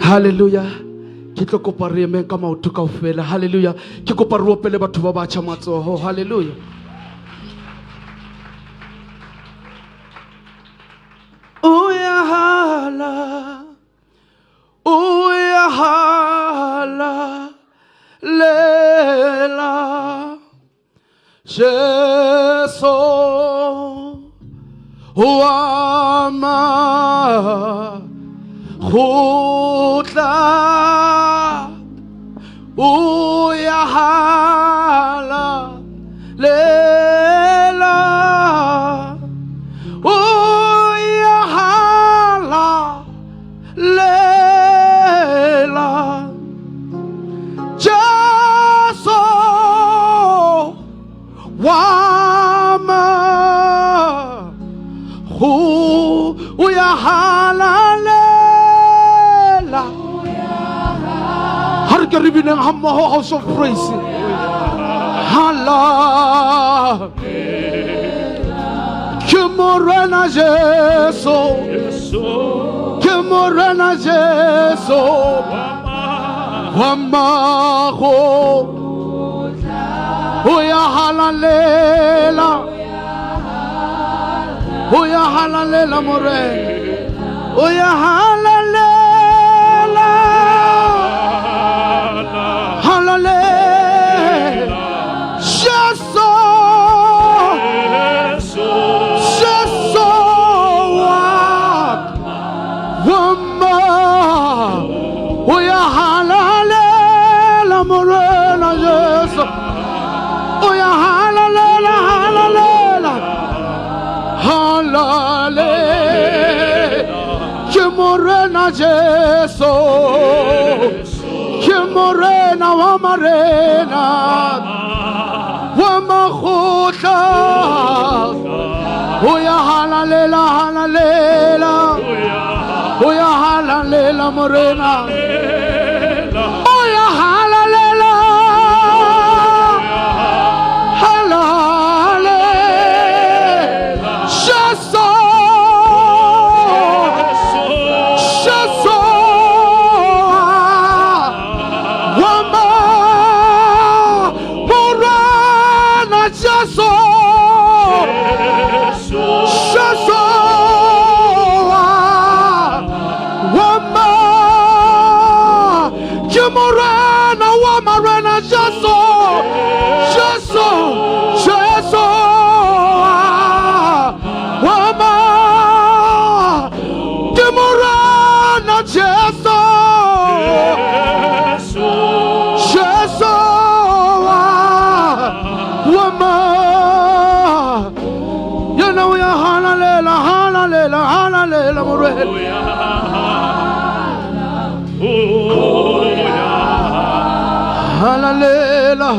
Hallelujah. Ke tlo kopa re emeng ka maoto kaofela. Hallelujah. Ke kopa re opele batho ba batjha matsoho. Hallelujah. Uyahala. Uyahala. Lela. Jesu. Wa makgotla. Uyahala. Lela. Uyahala. Lela. Jesu wa makgo uyahalalela. Ha re ke re bineng ha mmoho House of Praise. Hala. Ke Morena Jesu. Ke Morena Jesu. Wa makgo. Uyahalalela. Uyahalalela Morena. Uyahalalela. Halalela. Jesu. Jesu wa Uyahalalela Morena Jesu. Uyahalalela halalela. Halale. Ke Morena Jesu. Ke Morena wa marena. Wa makgotla. Uyahalalela halalela. Uyahalalela Morena. Uyahalalela. Halale. Jesu. Jesu. Wama. Morena Jesu. Jesu. Wama. Ke Morena wa marena Jesu. Jesu. Jesu. Wama. Ke Morena Jesu. Jesu. Wama. Yena uyahalalela halalela halalela Morena. Halalela.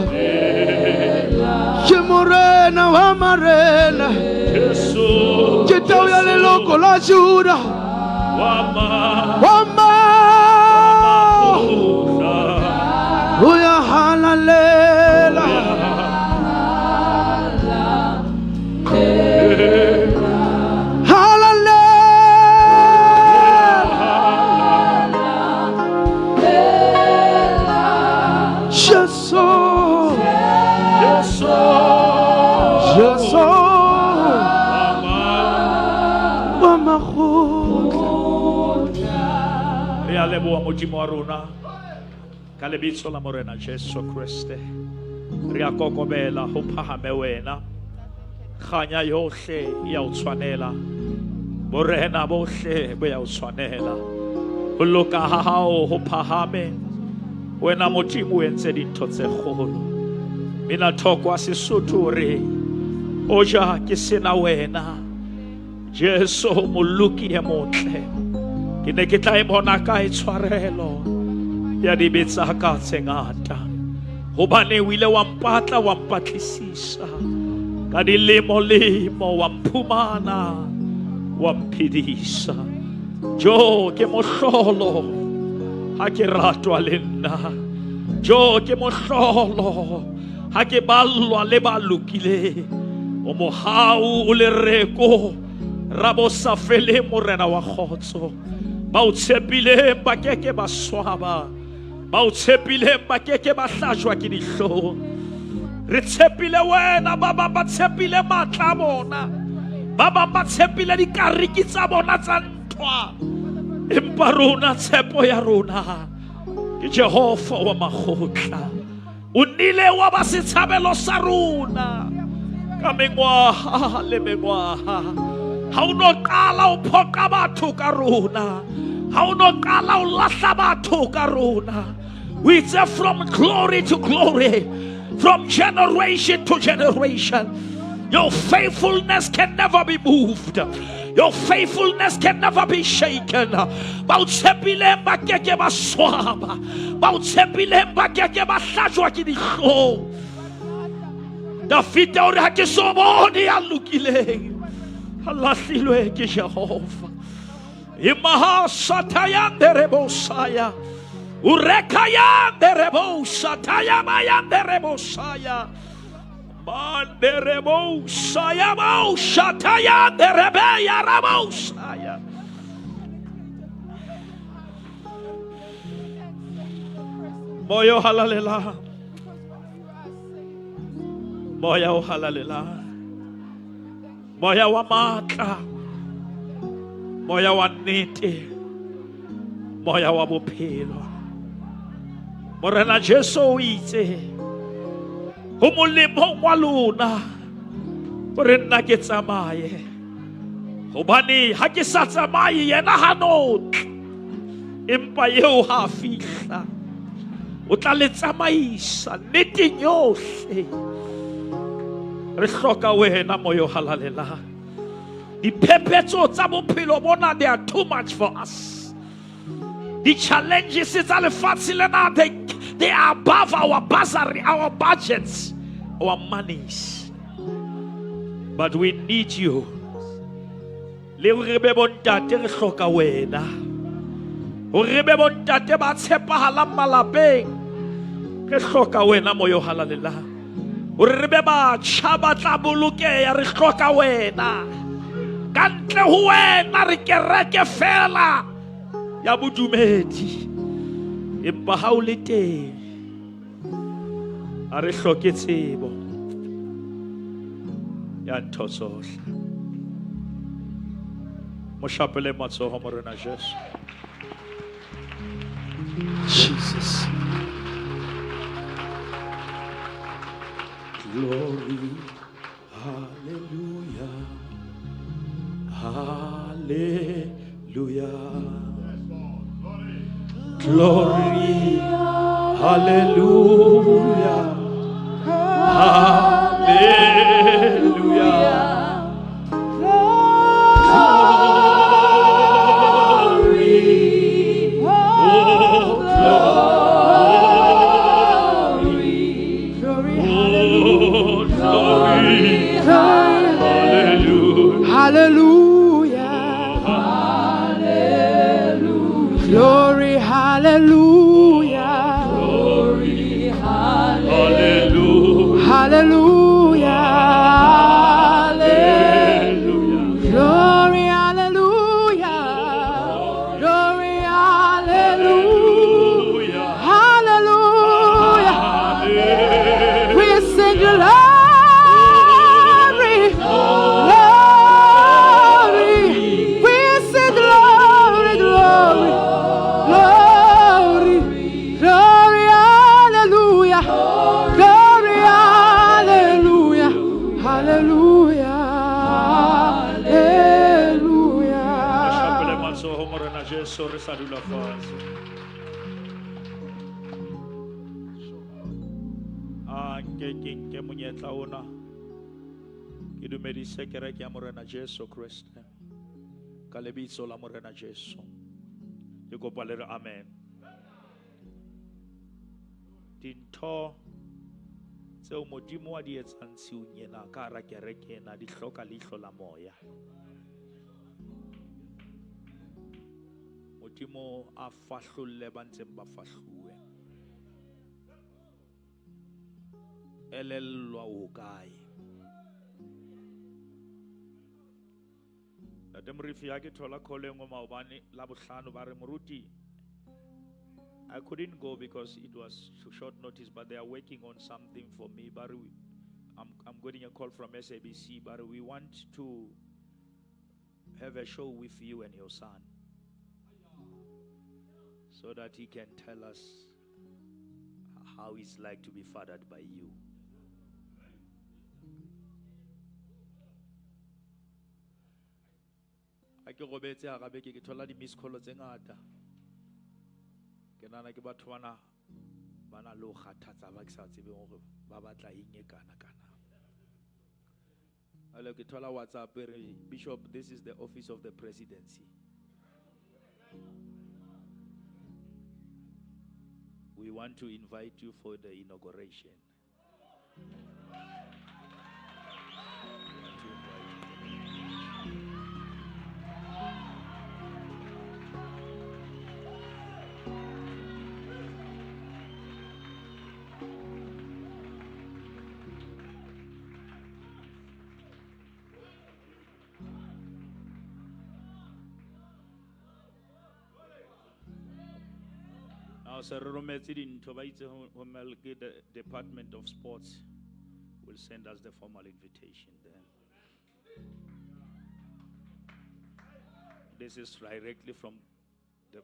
Ke Morena wa marena. Ke tau ya leloko la Juda. Wama. Uyahalalela. Halalela. Jesu. Jesu. Wa makgotla. Re a leboha Modimo wa rona ka lebitso la Morena Jesu Kriste. Re a kokobela ho phahame wena. Kganya yohle e ya o tshwanela. Borena bohle bo ya o tshwanela. Ho loka ha hao ho phahame. Wena Modimo o entse dintho tse kgolo. Mina thoko wa Sesotho re oja ke sena wena. Jesu moloki e motle. Ke ne ke tla e bona kae tshwarelo ya dibe tsa ka tse ngata. Hobane o ile wa mpatla wa mpatlisisa ka dilemo-lemo wa mphumana wa mphedisa. Jo ke mohlolo ha ke ratwa le nna. Jo ke mohlolo ha ke ballwa le ba lokileng. O mohau o lereko ra bo sa feleng morena wa kgotso. Ba o tshepileng ba keke ba swaba. Ba o tshepileng ba keke ba hlajwa ke dihlong. Re tshepile wena, ba bang ba tshepile matla a bona. Ba bang ba tshepile dikariki tsa bona tsa ntwa. Empa rona tshepo ya rona ke Jehova wa makgotla. O nnile wa ba setshabelo sa rona ka mengwaha le mengwaha. Ha o no qala o phoqa batho ka rona. Ha o no qala o lahla batho ka rona. We itse from glory to glory, from generation to generation. Your faithfulness can never be moved. Your faithfulness can never be shaken. Ba o tshepileng ba keke ba swaba. Ba o tshepileng ba keke ba hlajwa ke dihlong. Dafita o re ha ke so bone ya lokileng a lahlilwe ke Jehova. Imaha satayanderebosaya. Urekayanderebosa tayamayanderebosaya. Manderebosaya bosha tayanderebeya rabosaya. Moya o halalelang. Moya o halalelang. Moya wa matla. Moya wa nnete. Moya wa bophelo. Morena Jesu o itse ho molemong wa lona hore nna ke tsamaye. Hobane ha ke sa tsamaye yena ha no tla. Empa eo ha a fihla o tla le tsamaisa nneteng yohle. Re hloka wena moya o halalelang. Diphephetso tsa bophelo bona, they are too much for us. The challenges tsa lefatshe lena, they are above our bursary, our budgets, our monies. But we need you. Le hore re be bontate re hloka wena. Hore re be bontate ba tshepahalang malapeng re hloka wena moya o halalelang. Hore re be batjha ba tla bolokeha re hloka wena. Ka ntle ho wena re kereke fela ya bodumedi. Empa ha o le teng ha re hloke tsebo ya ntho tsohle. Mo shapele matsoho morena Jesu. Jesus. Glory, hallelujah, hallelujah. Glory, hallelujah, hallelujah. Glory, oh glory, oh glory, hallelujah. Hallelujah. Glory, hallelujah. Hallelujah. Hallelujah. Hallelujah. Glory, hallelujah. Glory, hallelujah. Hallelujah. We sing glory, glory. We sing glory, glory, glory, glory, hallelujah. Glory, hallelujah. Hallelujah. Hallelujah. Shapele matsoho morena Jesu re sa dula fatshe. A nke ke nke monyetla ona ke dumedise kereke ya morena Jesu Kriste ka lebitso la morena Jesu. Ke kopa le re amen. Dintho Tseo Modimo a di etsang tshiung ena ka hara kereke ena di hloka leihlo la moya. Modimo a fahlolle ba ntseng ba fahluwe. Elellwa o kae. Ntate Morifi ha ke thola call e nngwe maobane Labohlano ba re moruti, I couldn't go because it was short notice, but they are working on something for me. But I'm getting a call from SABC, but we want to have a show with you and your son so that he can tell us how it's like to be fathered by you. Ha ke robetse hara beke ke thola di-miss call tse ngata. Ke nahana ke batho bana ba na le ho kgathatsa ba ke sa tsebeng hore ba batla eng e kana kana. Jwale ke thola WhatsApp e re, Bishop, this is the office of the presidency. We want to invite you for the inauguration. We want to invite you for the inauguration. Now, se re rometse dintho ba itse ho ke the Department of Sports will send us the formal invitation then. This is directly from the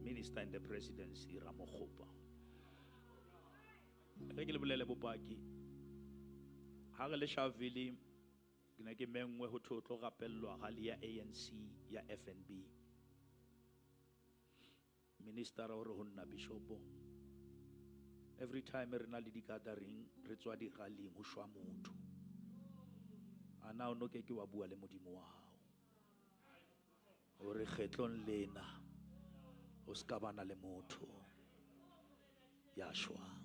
minister in the presidency, Ramokgopa. Re ke le bolele bopaki. Ha re le Sharpeville, ke ne ke menngwe ho thwe ho tlo rapellwa rally ya ANC ya FNB. Minister o re ho nna bishopo. Every time re na le di-gathering, re tswa di-rallying ho shwa motho. A na o no ke ke wa bua le Modimo wa hao. Hore kgetlong lena o ska bana le motho ya shwang.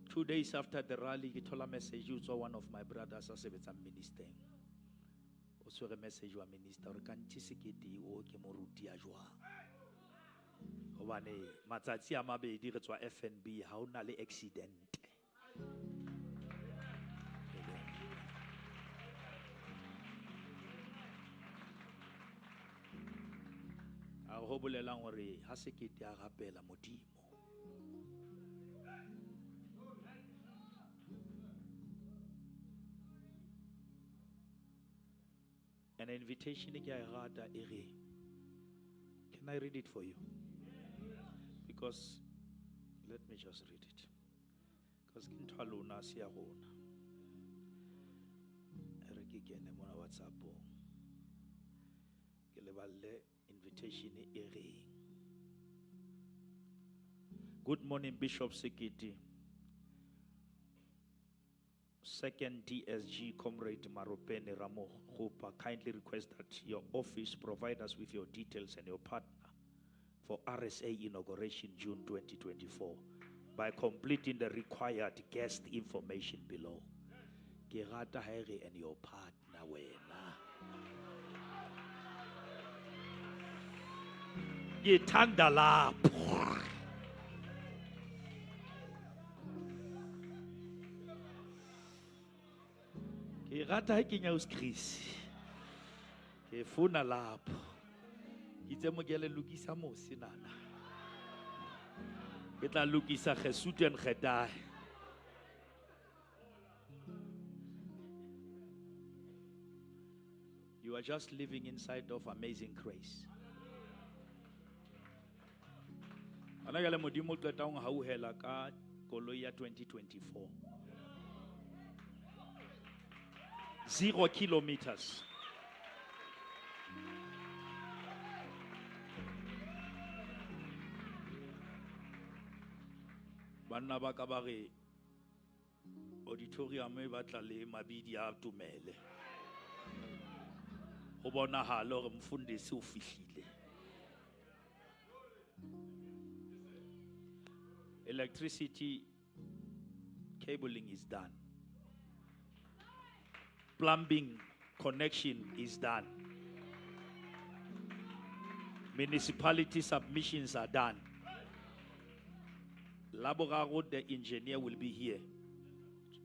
2 days after the rally, ke thola message o tswa one of my brothers a sebetsang ministeng. O tshwere message wa minister hore kanthe sekete o ke moruti ya jwang. Hobane matsatsi a mabedi re tswa FNB ha hona le accident. A ho bolelang hore ha sekete a rapela Modimo. An invitation ke a e rata e re, can I read it for you? Because let me just read it. Because ke ntho ya lona, se ya rona. E re ke kene mona WhatsApp-ong. Ke leballe invitation e reng. Good morning, Bishop Sekete. Second DSG, Comrade Maropene Ramokgopa, kindly request that your office provide us with your details and your partner for RSA inauguration June 2024 by completing the required guest information below. Ke rata ha e re and your partner wena. Ke thanda lapho. Ke rata ha ke nya Chris. Ke funa lapho. Ke itse mo ke le lokisa mose nana. Ke tla lokisa Gesuten Getae. You are just living inside of amazing grace. Ana ke le Modimo o qeta ho hauhela ka koloi ya 2024. 0 kilometers. Banna ba ka ba re auditorium e batla le mabidi a tumele. Ho bonahale hore mfundisi o fihlile. Electricity Cabling is done. Plumbing connection is done. Municipality submissions are done. Laboraro, the engineer, will be here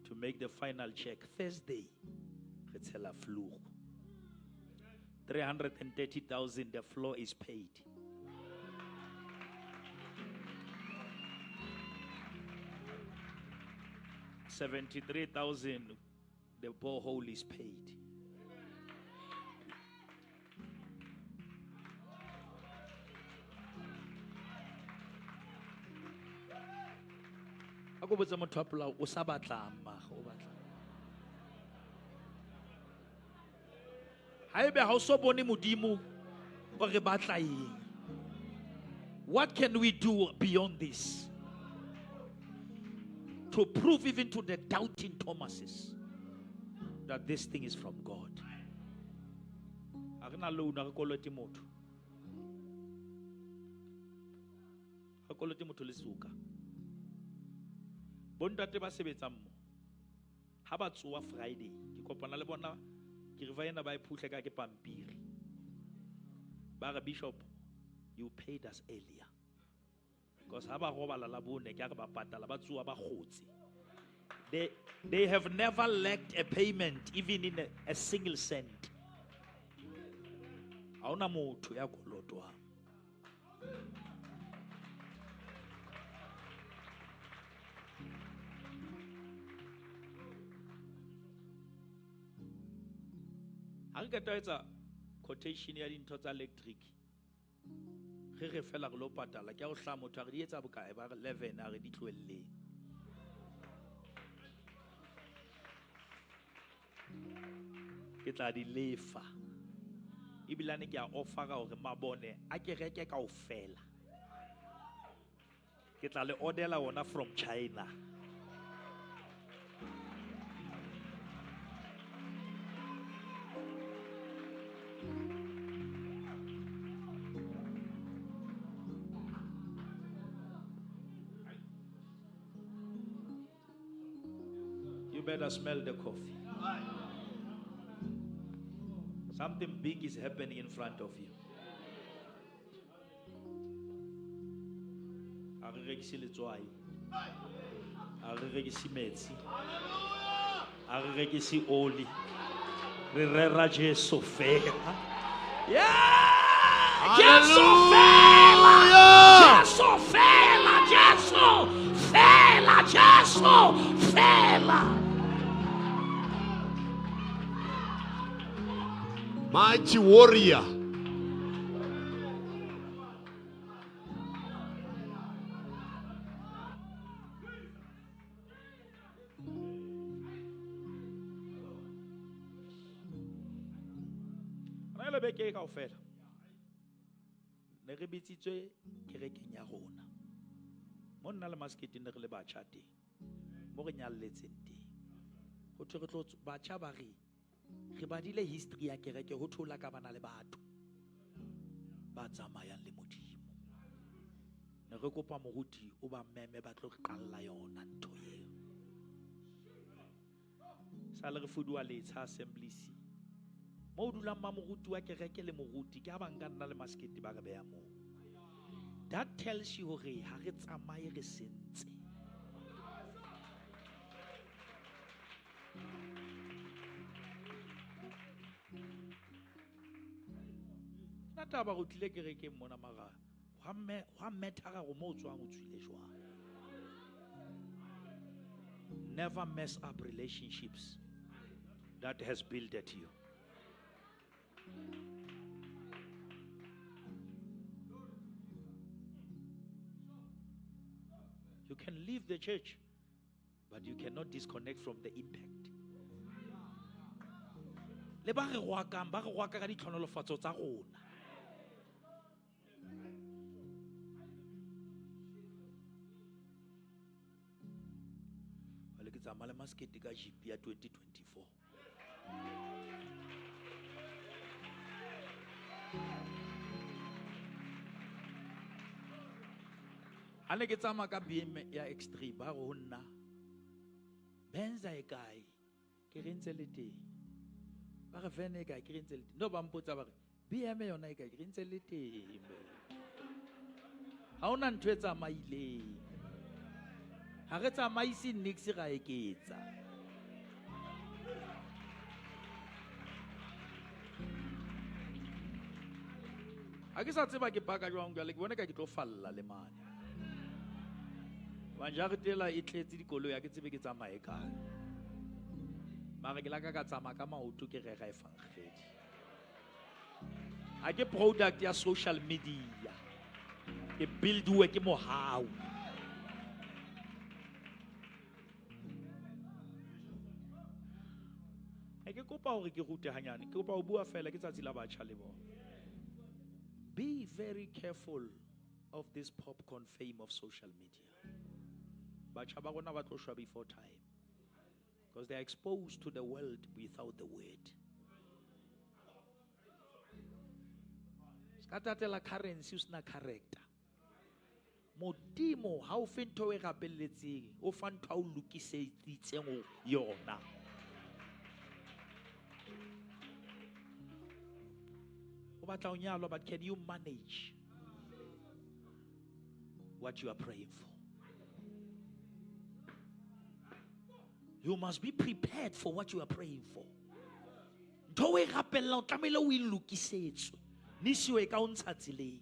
to make the final check. Thursday, re tshela floor. 330,000, the floor is paid. 73,000, the borehole is paid. A ko botse motho wa polao, o sa batlang, mmago, o batlang. Haebe ha o so bone Modimo, o re batla eng? What can we do beyond this? To prove even to the doubting Thomases that this thing is from God. Ha re na loan, ha re kolote motho. Ha re kolote motho le suka. Bontate ba sebetsang mo, ha ba tsoha Friday, ke kopana le bona, ke re va ena ba e phuhle ka ke pampiri. Ba re, Bishop, you paid us earlier. Because ha ba robala la bone, ke ha re ba patala, ba tsoha ba kgotse. They have never lacked a payment, even in a single cent. Ha hona motho ya kolotwang. Ha re qeta ho etsa quotation ya dintho tsa electric, re re fela re lo patala, ke ha o hlaha motho a re di etsa bokae, ba re 11, a re di tlohelleng. Ke tla di lefa. Ebilane ke a offera hore mabone a kereke kaofela. Ke tla le orderla ona from China. You better smell the coffee. Something big is happening in front of you. Ha re rekise letswai. Ha re rekise metsi. Ha re rekise oli. Re rera Jesu fela. Yeah! Jesu fela! Hallelujah! Jesu fela! Jesu fela! Jesu fela! Mighty warrior. Re le beke kaofela. Ne re bitsitswe kerekeng ya rona. Mo nna le Maskete ne re le batjha teng. Mo re nyalletseng teng. Ho thwe re tlo batjha ba re, re badile history ya kereke, ho thwe ho la ka bana le batho ba tsamayang le Modimo. Ne re kopa moruti o ba meme ba tlo re qalla yona ntho eo. Sale re fuduwa letsha Assemblies. Mo o dulang ma moruti wa kereke le moruti, ke ha ba nka nna le Maskete ba re beha moo. That tells you hore ha re tsamaye re sentse. Nna taba go tlile kerekeng mona mara, hwa matter-a gore mo o tswang o tswile jwang. Never mess up relationships that has built at you. You can leave the church, but you cannot disconnect from the impact. Le ba re rwakang, ba re rwaka ka ditlhonolofatso tsa rona. Jwale ke tsamaya le Maskete ka Jeep ya 2024. Ha ne ke tsamaya ka BM ya X3, ba re ho nna, Benza e kae? Ke re ntse le teng. Ba re van e kae? Ke re ntse le teng. No ba mpotsa ba re BM yona e kae? Ke re ntse le teng. Ha hona ntho e tsamaileng. Ha re tsamaise nix ra eketsa. Ha ke sa tseba ke paka jwang jwale, ke bona ka ke tlo falla le mane. Hobane jarete ela e tletse dikoloi, ha ke tsebe ke tsamaye kae. Mara ke la ka tsamaya ka maoto ke rera evangeli. Ha ke product ya social media. Ke builduwe ke mohau. E ke kopa hore ke rute hanyane, ke kopa ho bua fela ke tsatsi la batjha le bona. Be very careful of this popcorn fame of social media. Batjha ba rona ba tlo shwa before time. Because they are exposed to the world without the word. Ska tatela currency o sena character. Modimo ha o fe ntho e rapelletseng, o fa ntho a o lokiseditseng ho yona. O batla ho nyalwa, but can you manage what you are praying for? You must be prepared for what you are praying for. Ntho e rapellang o tlamehile o e lokisetswe. Nisiwe ka o ntsha tseleng.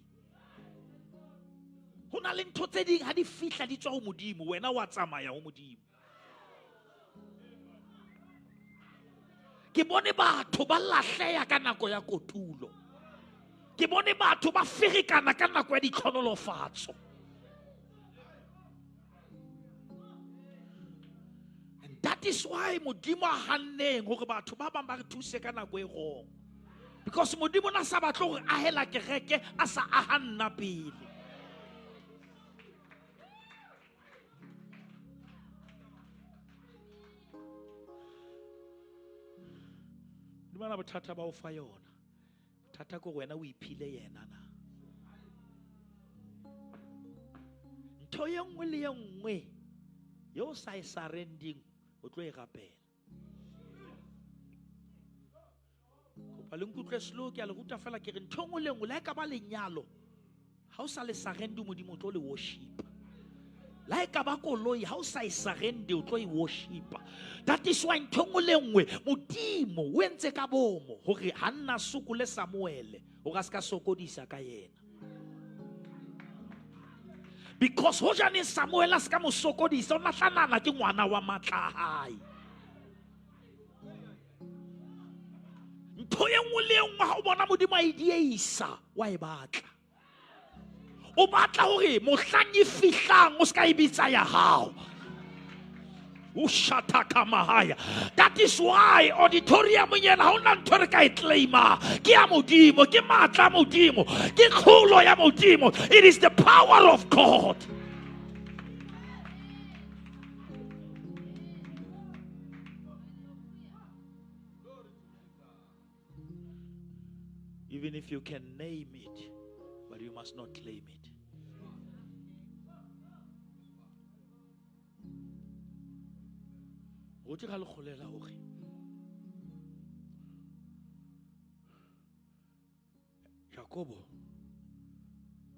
Ho na le ntho tse ding ha di fihla di tswa ho Modimo, wena wa tsamaya ho Modimo. Ke bone batho ba lahleha ka nako ya kotulo. Ke bone batho ba ferekana ka nako ya ditlhonolofatso. And that is why Modimo a hanneng hore batho ba bang ba re thuse ka nako e wrong. Because Modimo na sa batle hore ahela kereke a sa aha nna pele. Dumela bothata ba o fa yona. Bothata ke hore wena o iphile yena na. Ntho e nngwe le e nngwe eo sa e surrending o tlo e rapela. Kopa le nkutlwe slow, ke a le ruta fela ke re ntho e nngwe le nngwe le ha e ka ba lenyalo, ha o sa le surrender Modimo o tlo le worship. Le ha e ka ba koloi, ha o sa e surrender o tlo e worship. That is why ntho e nngwe le nngwe Modimo o entse ka bomo hore ha nna sokole Samuel hore a se ka sokodisa ka yena. Because hojaneng Samuel a se ka mo sokodisa, o na tla nahana ke ngwana wa matla a hae. Ntho e nngwe le e nngwe ha o bona Modimo a e dieisa, wa e batla. O batla hore mohlang e fihlang o se ka e bitsa ya hao. O shataka mahaya. That is why auditorium yena ha hona ntho re ka e claima. Ke ya Modimo, ke matla a Modimo, ke tlholo ya Modimo. It is the power of God. Even if you can name it, but you must not claim it. Go dira le kgolela hore Jakobo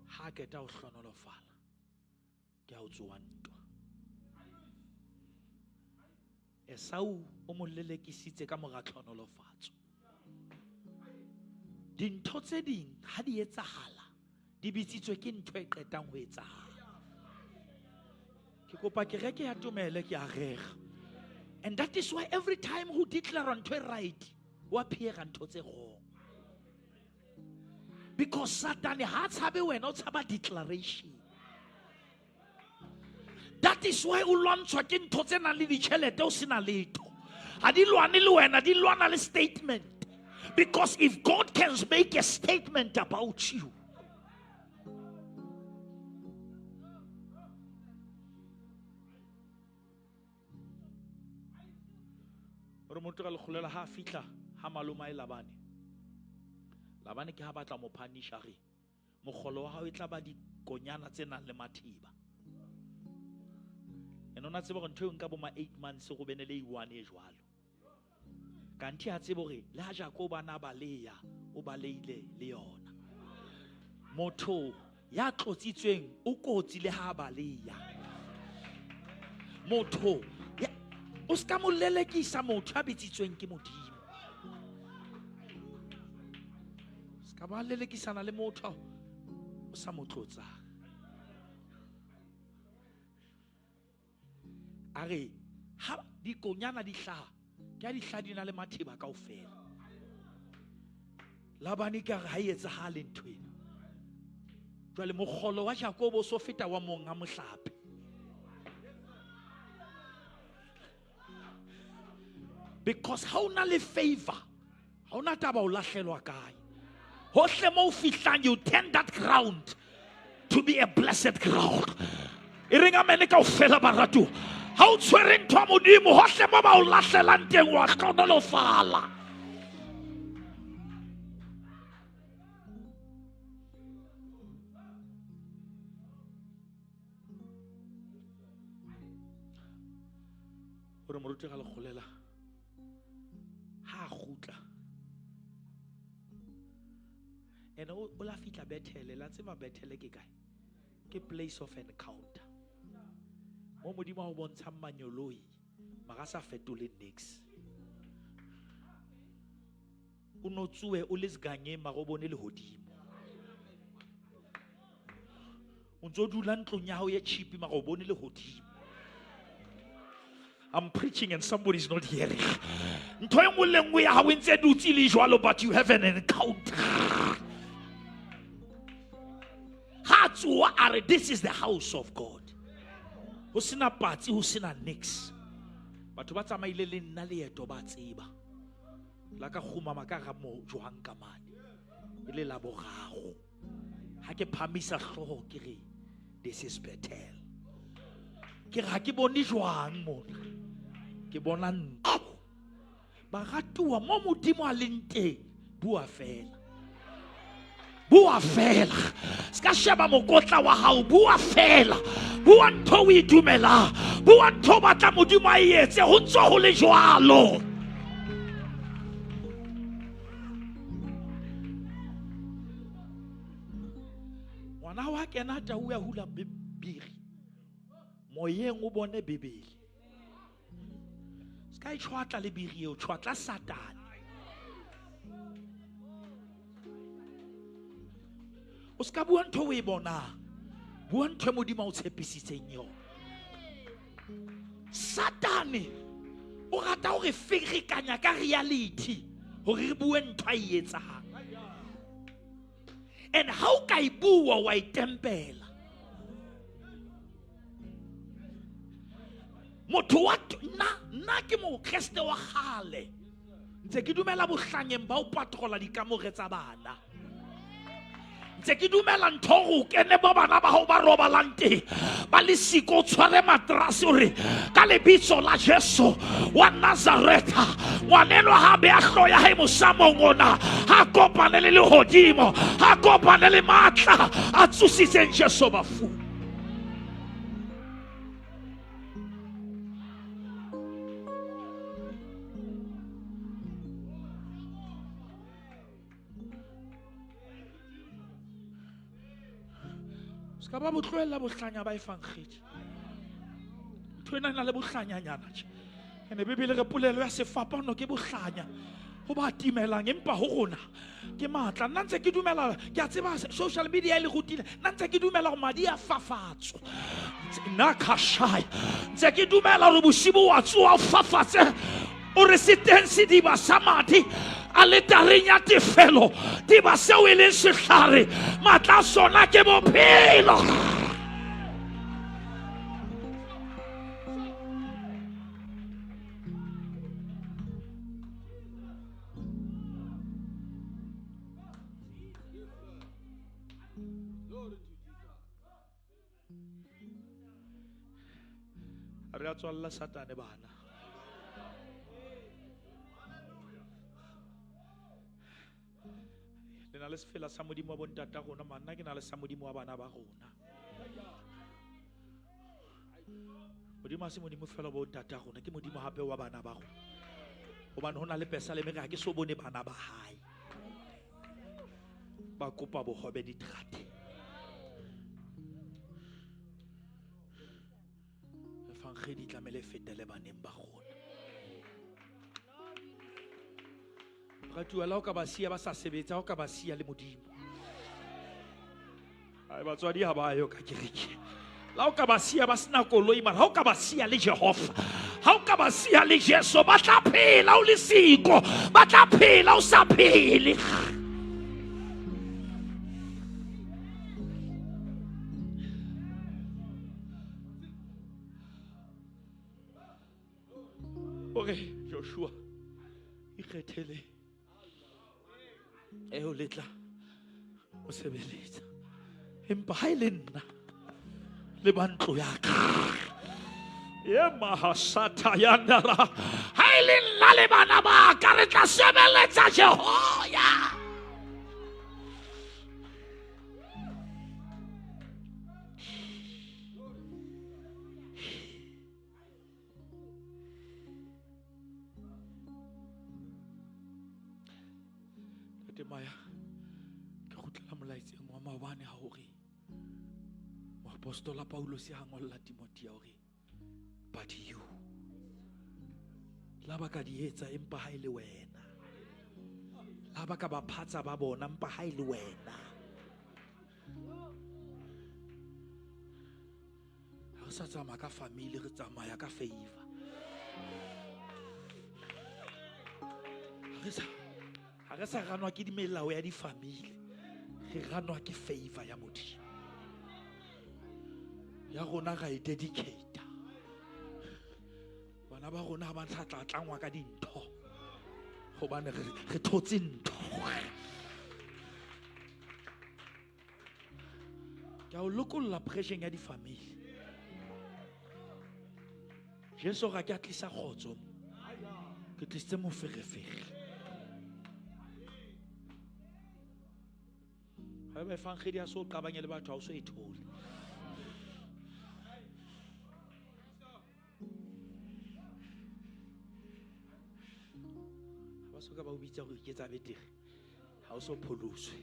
ha a qeta ho hlonolofala ke ha o tsoha ntwa. Esau o mo lelekisitse ka mora tlhonolofatso. Dintho tse ding ha di etsahala di bitsitswe ke ntho e qetang ho etsahala. Ke kopa kereke ya tumele ke a rera. And that is why every time who declare ntho e right, wa appear ntho tse wrong. Because Satan ha tshabe wena, o tshaba declaration. That is why o lwantshwa ke ntho tse nang le ditjhelete o sena letho. Ha di lwane le wena, di lwana le statement. Because if God can make a statement about you, Hore motho ka lekgolela ha fihla ha maloma e Labane. Labane ke ha batla mo punish re mokgolo wa hao e tla ba dikonyana tse nang le mathiba. Ene Ene o na tseba gore ntho eo nka bo ma 8 months go bene le e-one e jwalo. Kanti a tsebe gore le ha Jakobo a na baleya, o baleile le yona. Motho ya tlotsitsweng o kotsi le ha baleya. Motho o ska mo lelekisa motho a bitsitsweng ke Modimo. Ska ba lelekisana le motho o sa mo tlotsang. A re ha dikonyana di hlaha, ke ha di hlaha di na le matheba kaofela. Labane ka re ha e etsahale ntho ena. Jwale mokgolo wa Jakobo o so feta wa monga mohlape. Because ha o na le favor, ha o na taba o lahlelwa kae. Hohle mo o fihlang, you turn that ground to be a blessed ground. E reng amen kaofela baratuwa. Ha o tshwere ntho ya Modimo, hohle mo ba o lahlelang teng wa hlohonolofala. Hore moruti ga le kgolela, ha a kgutla. Ene o la fihla Bethele, la tseba Bethele ke kae? Ke place of encounter. Mo Modimo a o bontshang manyoloi, mara a sa fetole nix. O no tsohe o le segangeng, mara o bone lehodimo. O ntso dula ntlong ya hao e cheap, mara o bone lehodimo. I'm preaching and somebody's not hearing. Ntho e nngwe le nngwe ya hao e ntse e dutse le jwalo, but you have an encounter. Ha tsoha a re, this is the house of God. Ho sena patsi, ho sena nix. Batho ba tsamaile le nna leeto ba tseba. La ka kgumama ka ga mo jwang ka mane. E le la boraro. Ha ke phamisa hlooho ke re, this is Bethel. Ke re ha ke bone jwang mona. Ke bona ntlo. Baratuwa mo Modimo a leng teng, bua fela. Bua fela. Ska sheba mokotla wa hao, bua fela. Bua ntho o e dumelang. Bua ntho o batla Modimo a e etse, ho ntso ho le jwalo. Ngwana wa kena tau ya hula biri. Moyeng o bone Bibele. Ska e tshwatla le biri eo, tshwatla Satane. O ska bua ntho o e bonang. Bua ntho e Modimo a o tshepisitseng yona. Satane o rata hore ferekanya ka reality hore re bue ntho a e etsang. And ha o ka e bua wa e tempela. Motho wa nna ke mokreste wa kgale. Ntse ke dumela bohlanyeng ba o patrola dikamore tsa bana. Ntse ke dumela ntho hore o kene bo bana ba hao ba robalang teng, ba le siko, o tshware matrase o re, ka lebitso la Jesu wa Nazaretha, ngwaneno ha be a hloya hae mosamong ona, ha kopane le lehodimo, ha kopane le matla a tsositseng Jesu bafung. Ska ba botlohella bohlanya ba efankgedi. Ntho ena e na le bohlanyanyana tje. Ene Bibele re polelo ya sefapano ke bohlanya ho ba timelang, empa ho rona ke matla. Nna ntse ke dumela, ke a tseba social media e le rutile, nna ntse ke dumela hore madi a fafatswa. Nna khashaya ntse ke dumela hore bosibu wa tsoha o fafatse, o re se teng sediba sa madi aletareng ya tefelo, diba seo e leng sehlare, matla a sona ke bophelo. Re a tswalla Satane bana. Le na le sefela sa Modimo wa bontata rona, manna ke na le sa Modimo wa bana ba rona. Modimo ha se Modimo fela bo ntata rona, ke Modimo hape wa bana ba rona. Hobane ho na le pesaleme re ha ke so bone bana ba hae ba kopa bohobe diterate. Evangeli tlamehile e fetele baneng ba rona. Ratuwa, la o ka ba siya ba sa sebetsa, ha o ka ba siya le Modimo. Ai, batswadi ha ba yo ka kereke. La o ka ba siya ba sena koloi, mara ha o ka ba siya le Jehova, ha o ka ba siya le Jesu, ba tla phela o le siko, ba tla phela o sa phele. Hore Joshua ikgethele eo le tla o sebeletsa, empa ha e le nna le ba ntlo ya ka e mahasatha ya nara, ha e le nna le bana ba ka re tla sebeletsa Jehova. Ntate Maya, ke kgutlela molaetseng wa maobane ha hore moapostola Paulus ha ngolla Timothea hore but you la ba ka di etsa empa ha e le wena, la ba ka ba phatsa ba bona empa ha e le wena. Ha re sa tsamaya ka family, re tsamaya ka favor. Ha re sa ranwa ke dimelao ya di-family, re ranwa ke favor ya Modimo. Ya rona ra e dedicate. Bana ba rona ha ba tla tla tlangwa ka dintho, hobane re thotse ntho. Ke a o lokolla pressure ya di-family. Jesu ga ke a tlisa kgotso, ke tlisitse moferefere. Haeba evangeli ya so qabanye le batho, ha o so e thole. Ha ba soka ba o bitsa hore iketsa betere, ha o so pholoswe.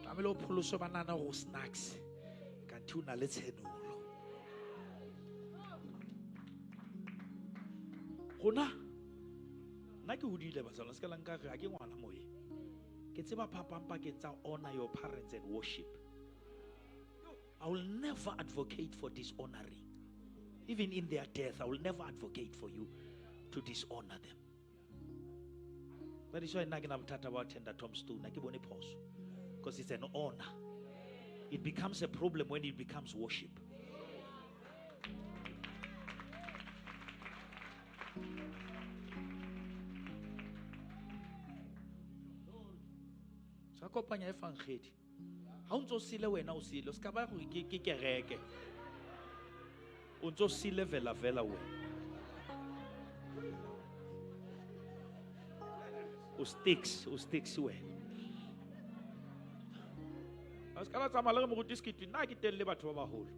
Tlamehile o pholoswe ba nahana hore o snacks, kanthe o na le tshenolo. Rona, nna ke hodile bazalwane, se ka la nka re ha ke ngwana moyeng. Ke tseba phapang pakeng tsa honor your parents and worship. I will never advocate for dishonoring. Even in their death, I will never advocate for you to dishonor them. That is why nna ke na bothata ba attenda tombstone, ha ke bone phoso. Because it's an honor. It becomes a problem when it becomes worship. Sa kopanya evangeli. Ha o ntso sile wena o sile, o ska ba gore ke kereke. O ntso sile vela vela wena. O sticks, o sticks wena. Ha ska la tsamaya le re moruti Sekete, nna ke teng le batho ba baholo.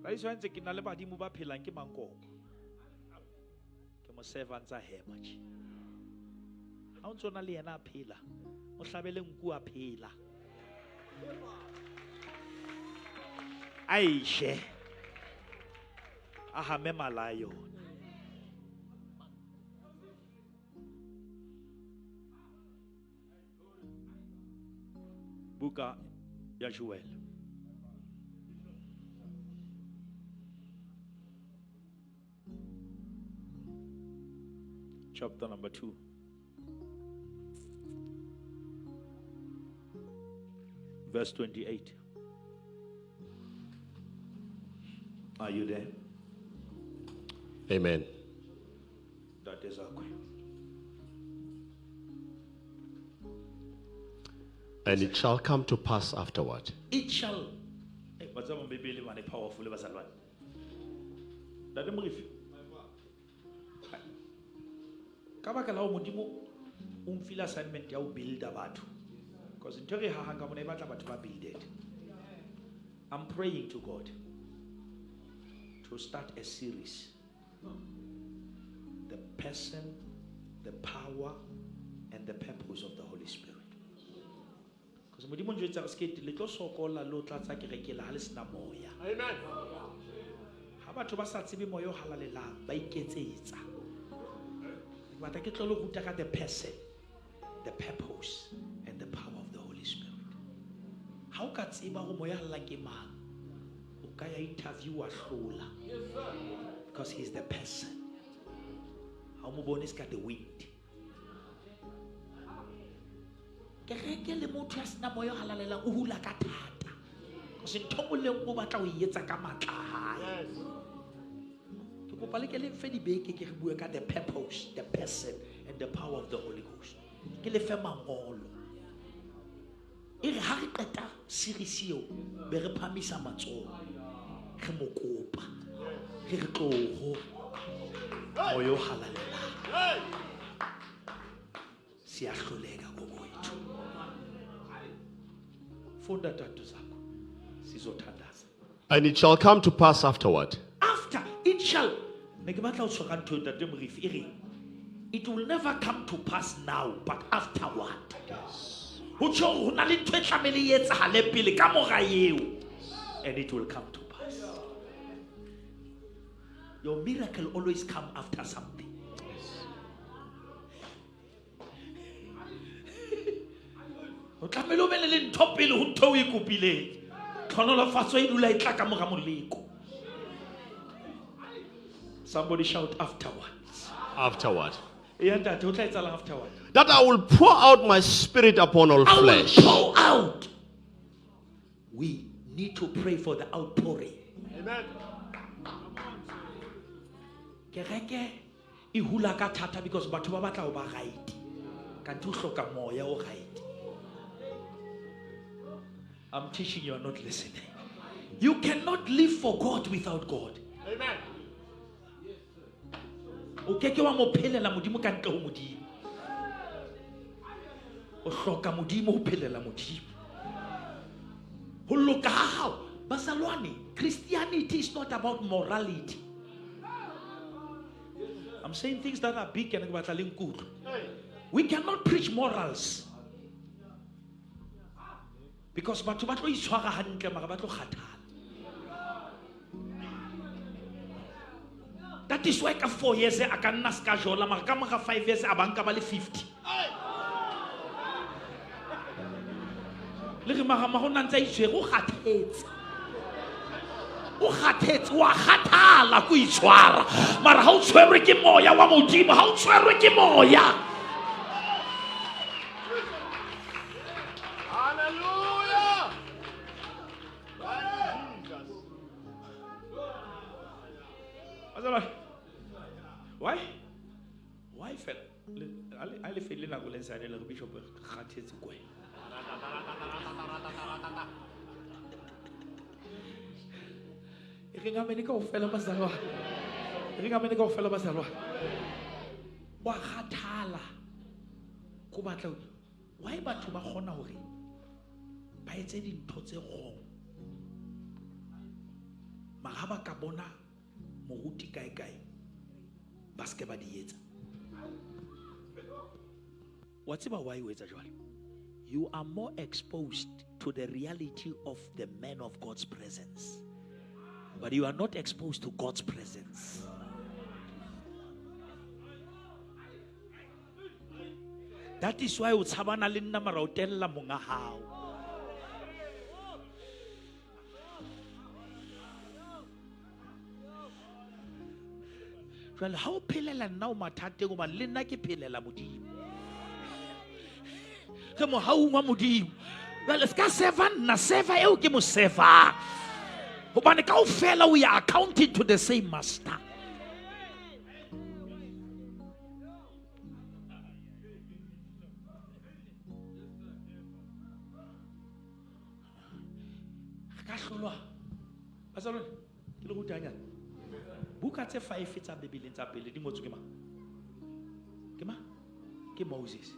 Ba iso ntse ke na le badimo ba phelang ke mankoko. Ke mo serve ntsa hema tje. Ha o ntso na le yena a phela, o hlabele nku a phela. Aishe. A hame mala a yona. Buka ya Joel. Chapter number 2. Verse 28. Are you there? Amen. That is okay. And it shall come to pass afterward. It shall. Hey, what's up, baby? Powerful, bazalwane. Ntate Morifi. Ka baka la ho Modimo o mfile assignment ya ho builda batho. Because ntho e re hahang ka mona e batla batho ba builded. I'm praying to God. to start a series. The person, the power, and the purpose of the Holy Spirit. Because Modimo o njwetsa gore se le tlo sokola le o tlatsa kereke le ha le sena moya. Amen. Ha batho ba sa tsebe moya o halalelang, ba iketsetsa. Ke batla ke tlo le ruta ka the person, the purpose, and the power of the Holy Spirit. Ha o ka tseba hore moya o halalelang ke mang, o ka ya interview wa hlola. Because he's the person. Ha o mo bone se ka the wind. Kereke le motho ya sena moya o halalelang o hula ka thata. Because ntho e nngwe le nngwe o batla ho e etsa ka matla a hae. Yes. Ke kopa le ke le mfe dibeke ke re bue ka the purpose, the person, and the power of the Holy Ghost. Ke le fe mangolo. E re ha re qeta series eo, be re phamisa matsoho. Re mo kopa. Re re tloho. Moya o halalelang. Hey. Siyahluleka kokwethu. Funda tatu zakho. Sizothandaza. And it shall come to pass afterward After it shall, ne ke batla ho tshwara ntho eo, Ntate Morifi, e re, it will never come to pass now, but afterward. Ho tjho hore ho na le ntho e tlamehile e etsahale pele ka mora eo, and it will come to pass. Your miracle always come after something. O tlamehile o be le ntho pele ho ntho eo o e kopileng. Tlhonolofatso e dula e tla ka mora moleko. Somebody shout afterwards. Afterward. Ya ntate, ho tla etsahalang afterward? That I will pour out my spirit upon all I will flesh. pour out. We need to pray for the outpouring. Amen. Kereke e hula ka thata because batho ba batla ho ba right. Kanti o hloka moya o right. I'm teaching you, are not listening. You cannot live for God without God. Amen. O ke ke wa mo phelela Modimo ka ntle ho Modimo. O hloka Modimo ho phelela Modimo. Ho loka ha hao. Bazalwane, Christianity is not about morality. I'm saying things that are big and ke batla le nkutlwe. We cannot preach morals. Because batho ba tlo itshwara hantle mara ba tlo kgathala. That is why ka 4 years a ka nna ska jola mara ka mora 5 years a banka ba le 50. Le re mara ma ho na ntse a itshwere, o kgathetse. O kgathetse, wa kgathala ko itshwara. Mara ha o tshwerwe ke moya wa Modimo, ha o tshwerwe ke moya. Hallelujah. Thank you, Jesus. Bazalwane, why? Why fela? A le fele nako le nsane le re bishop re kgathetse kwe. E re ngamene kaofela bazalwane. E re ngamene kaofela bazalwane. Wa kgathala ko batla ho-, why batho ba kgona hore ba etse dintho tse wrong? Mara ha ba ka bona moruti kae kae, ba se ke ba di etsa. Wa tseba why o etsa jwalo? You are more exposed to the reality of the man of God's presence, but you are not exposed to God's presence. That is why o tshabana le nna mara o tella monga hao. Jwale ha o phelela nna o mathateng hobane le nna ke phelela Modimo. Ke mohaung wa Modimo. Jwale se ka serva nna, serva eo ke mo servang. Hobane kaofela we are accounting to the same master. Re ka hlolwa. Bazalwane, ke le ruta hanyane. Buka tse 5 tsa Bibeleng tsa pele di ngotswe ke mang? Ke mang? Ke Moses.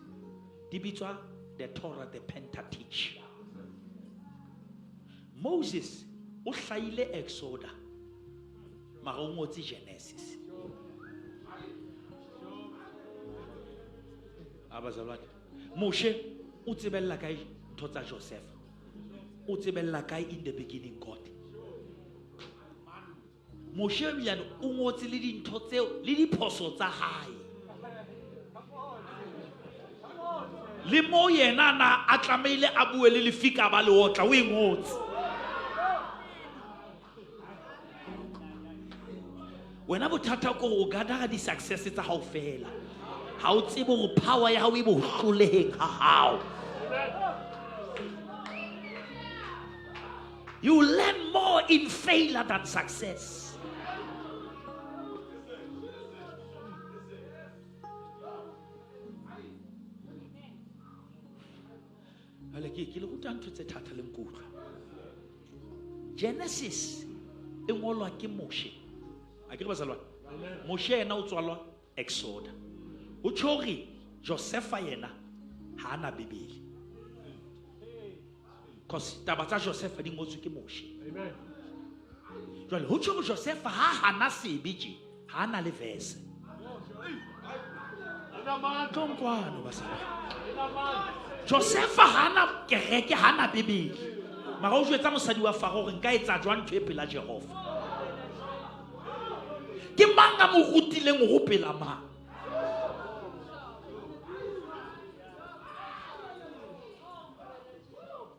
Di bitswa the Torah, the Pentateuch. Moses o hlahile Exoda. Mara o ngotse Genesis. Abazalwane, Moshe o tsebella kae ntho tsa Joseph? O tsebella kae in the beginning God? Moshe ebilane o ngotse le dintho tseo le diphoso tsa hae. Le mo yena na a tlamehile a bue le lefika ba leotla o e ngotse. Wena bothata ko o gadara di-success tsa hao fela. Ha o tsebe hore power ya hao e bo hloleheng ha hao. You learn more in failure than success. Jwale ke le ruta ntho tse thata le nkutlwa. Genesis e ngolwa ke Moshe. A ke re bazalwane? Moshe yena o tswalwa Exoda. Ho tjho hore Josefa yena ha ana Bibele. Cause taba tsa Josefa di ngotswe ke Moshe. Amen. Jwale ho tjho hore Josefa ha hana sebe tje, ha ana le verse. Tlong kwano bazalwane. Josefa ha ana kereke, ha ana Bibele. Mara o jwetsa mosadi wa Faro hore nka etsa jwang ntho e pela Jehova. Ke mang a mo rutileng ho pela mang?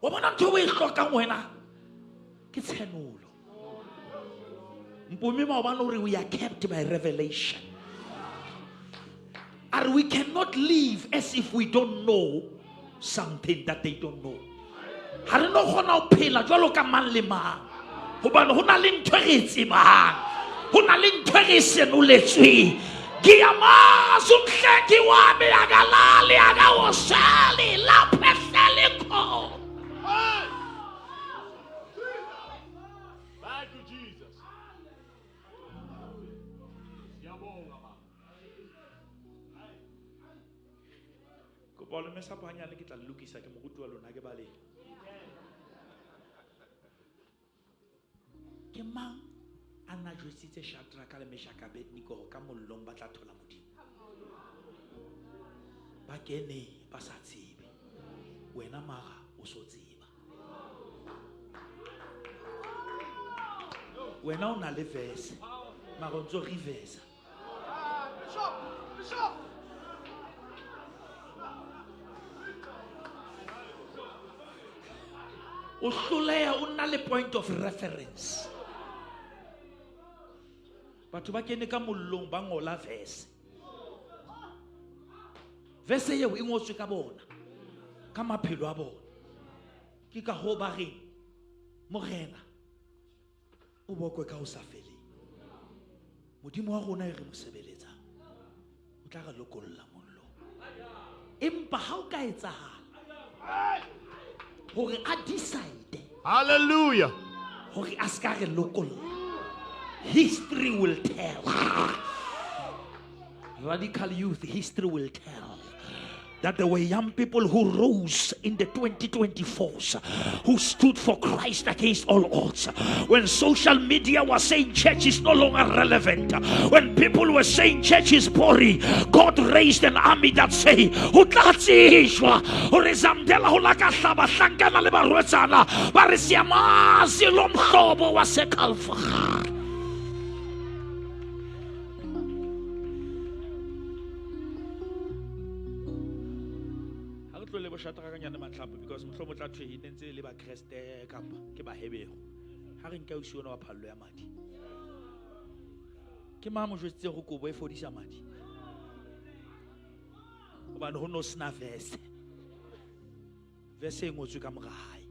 Wa bona ntho e o e hlokang wena ke tshenolo. Mpumi maobane o re we are kept by revelation. Are we cannot live as if we don't know something that they don't know. Ha re no kgona ho phela jwalo ka mang le mang. Hobane ho na le ntho e re e tsebang. Ho na le ntho e re e senoletsweng. Ngiyamazi umhlengi wami akalali akawoseli lapho ehleli khona. Thank you, Jesus. Siyabonga baba. Kopa o leme sapo hanyane ke tla le lokisa ke moruti wa lona ke balehe. Ke mang a na jwetsitse Shadraka le Meshaka Abednego hore ka mollong ba tla thola Modimo? Ba kene ba sa tsebe. Wena mara o so tseba. Wena o na le verse, mara o ntso reverse. Bishop, Bishop. O hloleha o nna le point of reference. Batho ba kene ka mollong ba ngola verse. Verse eo e ngotswe ka bona, ka maphelo a bona. Ke ka hoo ba reng Morena o bokwe ka ho sa feleng. Modimo wa rona e re mo sebeletsang o tla re lokolla mollong. Empa ha o ka etsahala hore a decide Hallelujah. hore a ska re lokolla, history will tell. Radical youth, history will tell that there were young people who rose in the 2024s, who stood for Christ against all odds. When social media was saying church is no longer relevant, when people were saying church is boring, God raised an army that say, Ho tla tsejwa hore Zamdela ho la ka hlaba hlankana le barwetsana, ba re siyamazi lo mhlobo waseKalvari. Ha re tlohele boshata ka nyane matlhapo, because mohlomong o tla thwe e ne ntse e le Bakreste kapa ke Baheberu. Ha re nke ausi ona wa phallo ya madi. Ke mang a mo jwetsitse hore kobo e fodisa madi? Hobane ho no sena verse. Verse e ngotswe ka mora hae.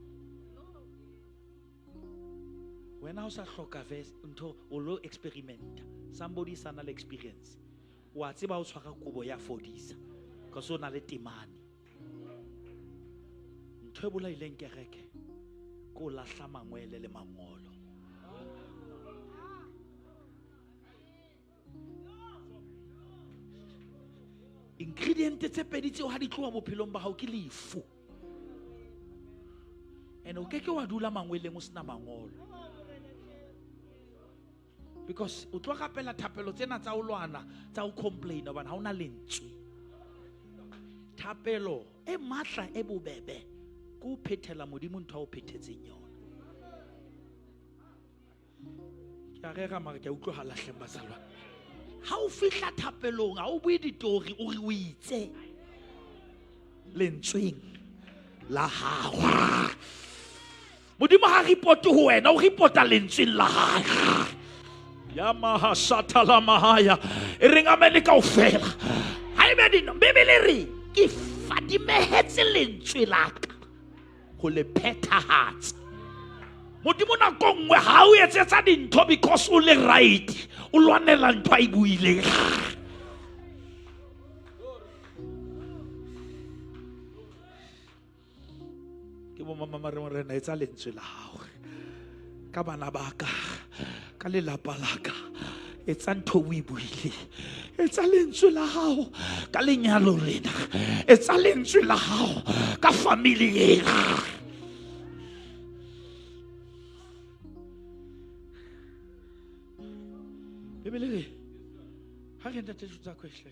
Wena ha o sa hloka verse, ntho o lo experimenta. Somebody sa na le experience. Wa tseba o tshwara kobo ya fodisa. Because o na le temane. Ntho e bolaileng kereke ke o lahla mangwele le mangolo. Ingredient tse pedi tseo ha di tloha bophelong ba hao ke lefu. And o ke ke wa dula mangweleng o sena mangolo. Because o tlo rapela thapelo tsena tsa ho lwana, tsa ho complain hobane ha ona lentswe. Thapelo e matla e bobebe ke ho phethela Modimo ntho a o phethetseng yona. Ke a rera mara ke a utlwahala hleng bazalwane. Ha o fihla thapelong ha o bue ditori, o re o itse lentsweng la hao. Modimo ha report ho wena, o reporta lentsweng la hae. Ya maha satala mahaya. E reng amen kaofela. Ha ebe dino Bibele re ke fadimehetse lentswe la ka ho le phethahatsa. Modimo nako nngwe ha o etsetsa dintho because o le right, o lwanela ntho a e buileng. Ke bo mama re morena etsa lentswe la hao ka bana ba ka, ka lelapa la ka, etsa ntho o e buileng, etsa lentswe la hao ka lenyalo lena, etsa lentswe la hao ka family ena. Bibele re ha re ntate tsa question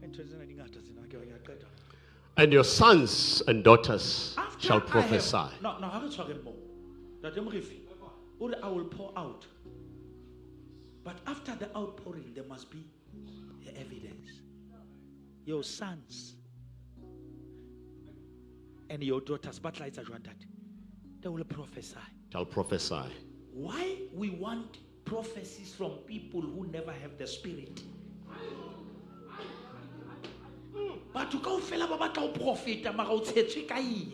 ntho tsena di ngata tsena ke ya qeta. And your sons and daughters After shall I have- prophesy. No, ha re tshwareng moo. Ntate Morefi, o re, I will pour out. But after the outpouring, there must be the evidence. Your sons and your daughters, ba tla etsa jwang, ntate? They will prophesy. Shall prophesy. Why we want prophecies from people who never have the spirit? Batho kaofela ba batla ho profeta mara o tshetswe ka eng?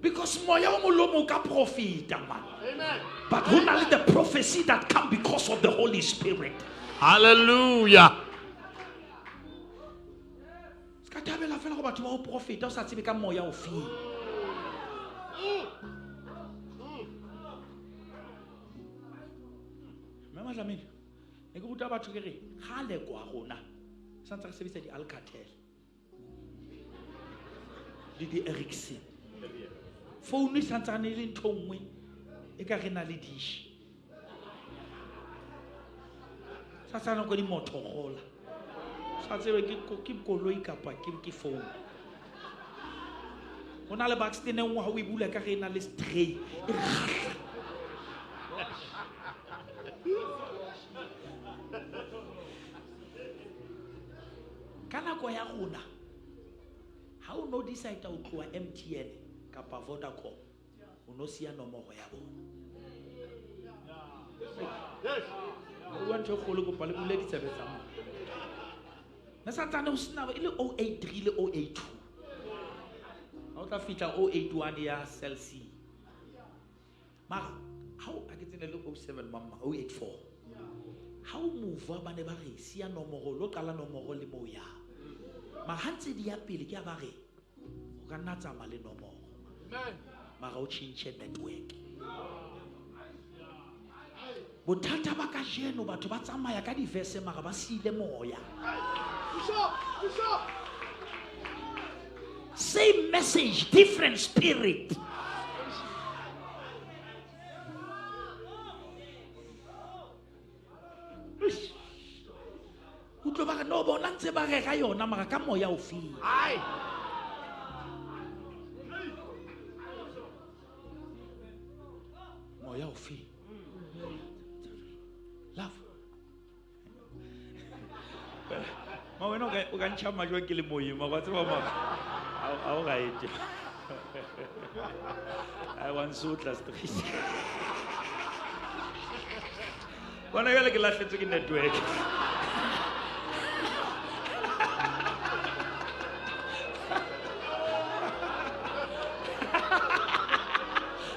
Because moya o molomo o ka profeta, man. Amen. But ho na le the prophecy that come because of the Holy Spirit. Hallelujah. Se ka thabela fela go batho ba ho profeta o sa tsebe ka moya o feng. Mme Madlamini, ne ke ruta batho ke re kgale kwa rona sa ntse re sebedisa di-Alcatel le di-Ericsson. Founu e santsane e le ntho e nngwe e ka re na le dish. Sa tsana ko di-Motorola. Sa tsebe ke koloi kapa ke phone. Ho na le Buxton e nngwe ha o e bula ka re e na le stray, e kgahla. Ka nako ya rona, ha o no decide ho tloha MTN kapa Vodacom, o no siya nomoro ya bona. O bua ntho e kgolo, kopa le bule ditsebe tsa mona. Ne santsane ho sena e le 083 le 082. Ha o tla fihla 081 ya Cell C. Mara ha o a ke tsene le 07 mama, 084. Ha o move ba ne ba re siya nomoro, lo qala nomoro le moo ya. Mara ha ntse di ya pele ke a ba re o ka nna tsamaya le nomoro. Mara o tjhentjhe network. Bothata ba kajeno batho ba tsamaya ka diverse mara ba siile moya. Bishop, Bishop. Same message, different spirit. Utlwe ba re, no, bona ntse ba rera yona mara ka moya o feng? Ai. Moya o feng? Love. Ma wena o ka ntjha majwang ke le moyeng, mara wa tseba mara, ha o right. I want sotla straight. Bona jwale ke lahletswe ke network.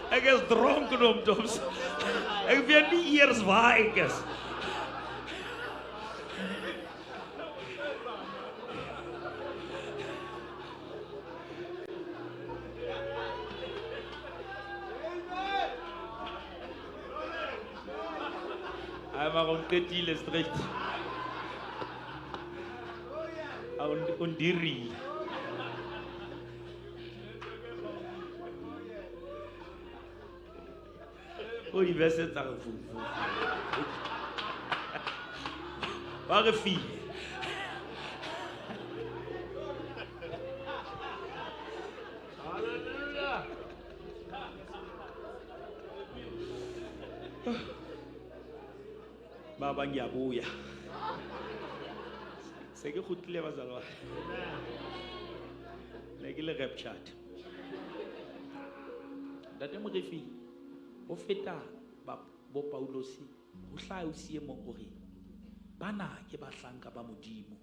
Ek is dronk oom Toms. Ek weet nie eers waar ek is. Ai, maar o nqetile straight. A o ndirile. O di-verse tsa re fu, fu, fu. Ba re file. Hallelujah. Baba ngiyabuya. Se ke kgutlile bazalwane. Ne ke le raptured. Ntate Morefi, ho feta bo Paulosi, ho hlaha o siye mong hore bana ke bahlanka ba Modimo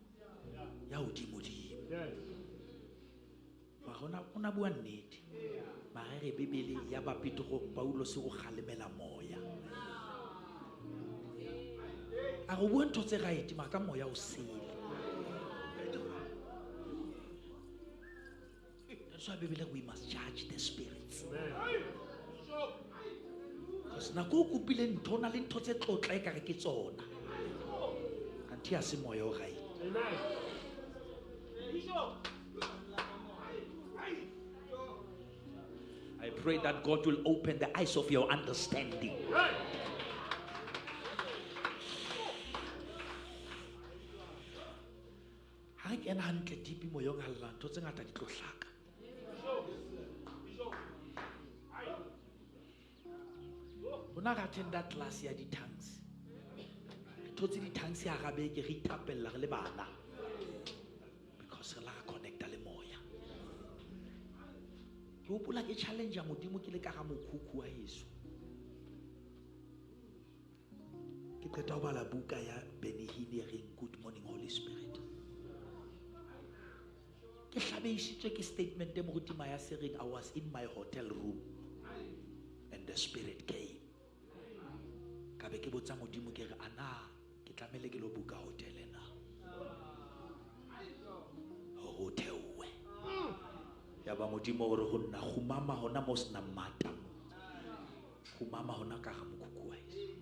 ya hodimodimo. Mara o na bua nnete. Mara re Bibele ya ba Petro, Paulosi o kgalemela moya. A re o bua ntho tse right, mara ka moya o sele. That's why Bibele we must judge the spirits. Because nako o kopile ntho, o na le ntho tse tlotla ekare ke tsona. Kanti ha se moya o right. I pray that God will open the eyes of your understanding. Ha re kena hantle deep moyong ha lla, ntho tse ngata di tlo hlaka. Rona re attenda class ya di-tongues. Re thotse di-tongues ya hara beke, re ithapella re le bana. Because re la re connecta le moya. Ke hopola ke challenge ya Modimo ke le ka ga mokhukhu wa heso. Ke qeta ho bala buka ya Benny Hinn e reng Good Morning Holy Spirit. Ke hlabeisitswe ke statement e moruti Maya se reng I was in my hotel room and the spirit came. Ka be ke botsa Modimo ke re, ana ke tlamehile ke lo buka hotel na? Hore o theohe. Ya ba Modimo o re ho nna, kgumama hona mo senang mata mo. Kgumama hona ka ga mokhukhu wa heso.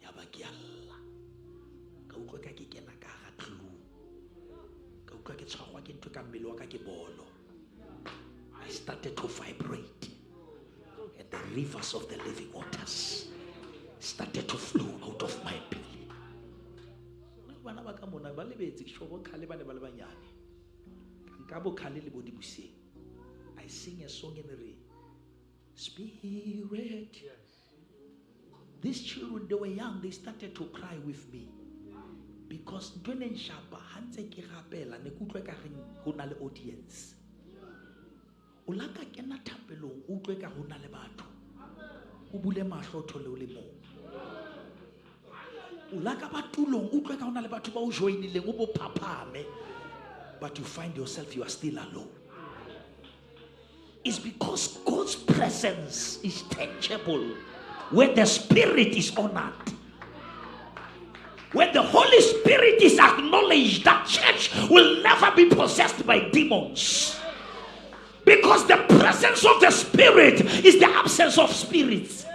Ya ba ke a lla. Ka utlwa ka ke kena ka hara tlung. Ka utlwa ke tshwarwa ke ntho ka mmele wa ka ke bolo. I started to vibrate. And the rivers of the living waters started to flow out of my belly. Bana ba ka mona ba lebetse ke tjho bo khale ba ne ba le banyane. Nka bo khale le bo dibuseng. I sing a song in the Spirit. These children, they were young, they started to cry with me. Because ntho e neng shapa, ha ntse ke rapela, ne ke utlwa ekare ho na le audience. O la ka kena thapelong, o utlwe ekare ho na le batho. O bule mahlo, o thole o le mong. O la ka ba tulong, o utlwe ekare ho na le batho ba o joinileng, o bo phaphame. But you find yourself, you are still alone. It's because God's presence is tangible where the Spirit is honored. When the Holy Spirit is acknowledged, that church will never be possessed by demons. Because the presence of the Spirit is the absence of spirits.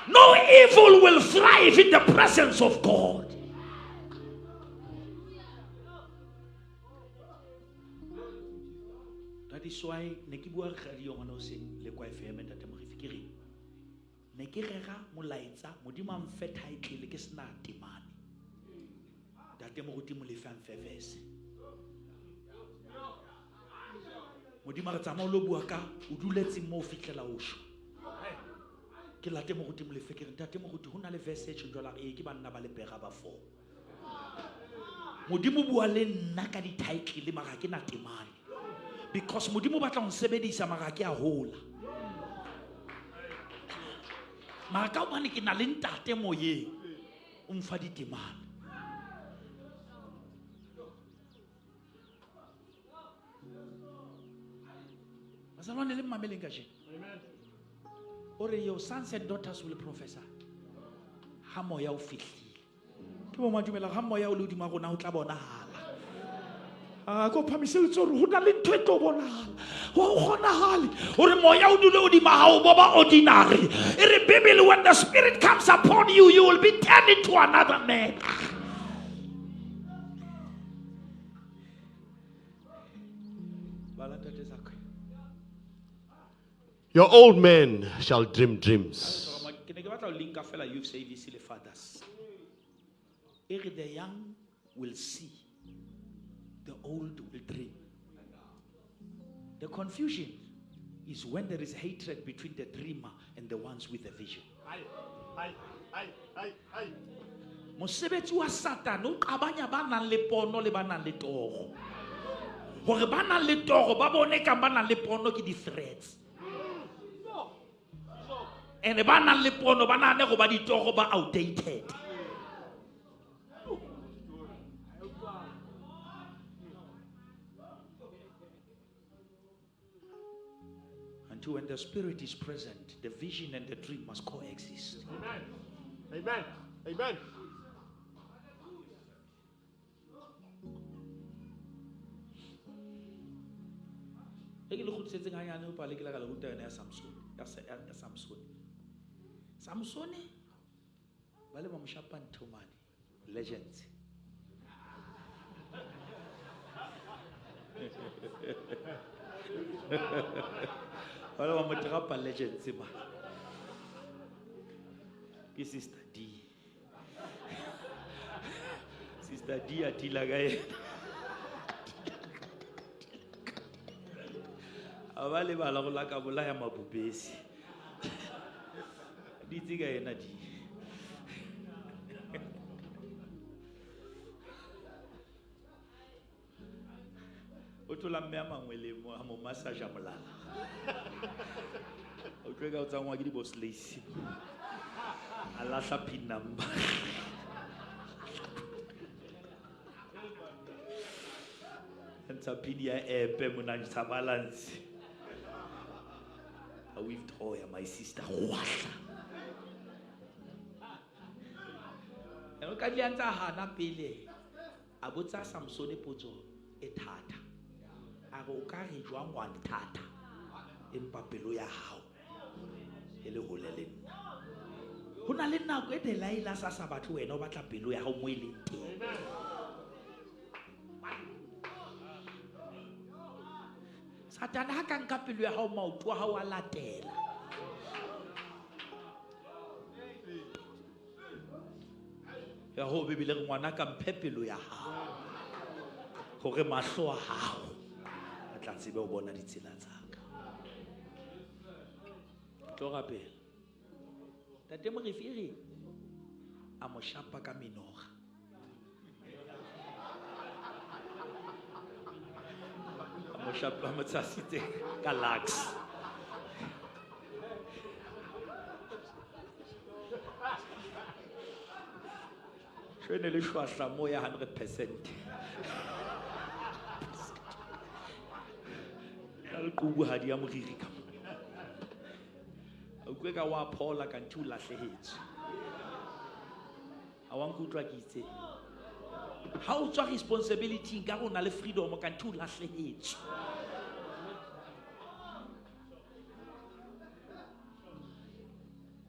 No evil will thrive in the presence of God. That is why ne ke bua radio ngwana o seng le kwa FM ntate Morefi ke re ne ke rera molaetsa Modimo a mfe title ke sena temane. Ntate Moruti Molefe a mfe verse. Modimo a re tsamaya o lo bua ka o duletse moo o fihlela o shwa. Ke late Moruti Molefe ke re ntate Moruti ho na le verse e tjhong jwalo, ee ke banna ba lepera ba 4. Modimo bua le nna ka di-title mara ha ke na temane. Because Modimo o batla ho nsebedisa mara ha ke a hola. Mara ka hobane ke na le ntate moyeng, o mfa ditemana. Bazalwane le mmameleng kajeno. O re your sons and daughters will prophesy. Ha moya o fihlile. Ke bo madumela ha moya o le hodima rona o tla bonahala. Ah, ko phamise letsoho hore ho na le ntho e tlo bonahala. Ho kgonahale hore moya o dule hodima hao bo ba ordinary. E re Bible, when the Spirit comes upon you, you will be turned into another man. Your old men shall dream dreams. Ke ne ke batla ho linka fela youth service le fathers. E re the young will see, the old will dream. The confusion is when there is hatred between the dreamer and the ones with the vision. Mosebetsi wa Satane o qabanya ba nang le pono le ba nang le toro. Hore ba nang le toro ba bone kang ba nang le pono ke di-threats. And ba nang le pono ba nahane go ba ditoro ba outdated. Until when the spirit is present, the vision and the dream must coexist. Amen. Amen. Amen. E ke le kgutlisetseng hanyane ho pale ke la ka le ruta yona ya Samson, ya ya Samson. Samsone ba le ba mo shapa ntho mane, legends. Ba le ba mo trapa legends ma. Ke Sister D. Sister D a tila ka yena. A ba lebala go la ka bolaya mabubesi. Di itse ka yena di. O thola mme a mangwe le mo, a mo massage a molala. O utlwe ka o tsangwa ke di-boss lace. A lahla pin number. A ntsha pin ya app mona ntsha balance. A withdraw ya my sister. Hwahla. Ene o ka di a ntse a hana pele. A botsa Samsone potso e thata. A re o ka re jwang wa nthata empa pelo ya hao e le hole le nna. Ho na le nako e Delilah sa sa batle wena, o batla pelo ya hao mo e leng teng. Satane ha ka nka pelo ya hao, maoto a hao a latela. Ya ho Bibele re ngwana ka mphe pelo ya hao hore mahlo a hao a tla tsebe ho bona ditsela tsa ka. Tlo rapela. Ntate Morefi e re a mo shapa ka menoga. A mo shapa, a mo tshasitse ka Lux. Tshwene le shwahla mo ya 100%. Ka lequbu ha di ya moriri ka mo. A utlwe ka wa phola kanthe o lahlehetswe. Ha wa nkutlwa ke itse. Ha o tswa responsibility ka ho na le freedom kanthe o lahlehetswe.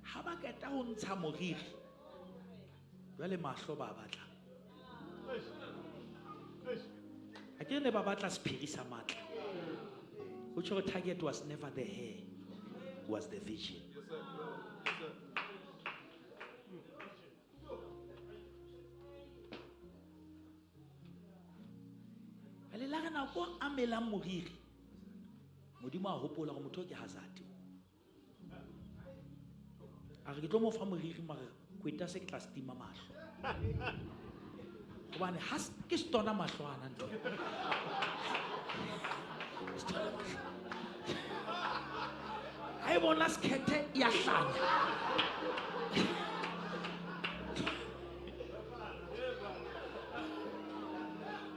Ha ba qeta ho ntsha moriri, jwale mahlo ba batla. Ha ke ne ba batla sephiri sa matla. Ho tjho hore target was never the hair, was the vision. Jwale la re nako a melang moriri, Modimo a hopola hore motho o ke hazard. A re ke tlo mo fa moriri mare kweta se ke tla se tima mahlo. Hobane ha ke setona mahlo ana ntho. Setona mahlo. Ha e bona sekhethe ya hlanya.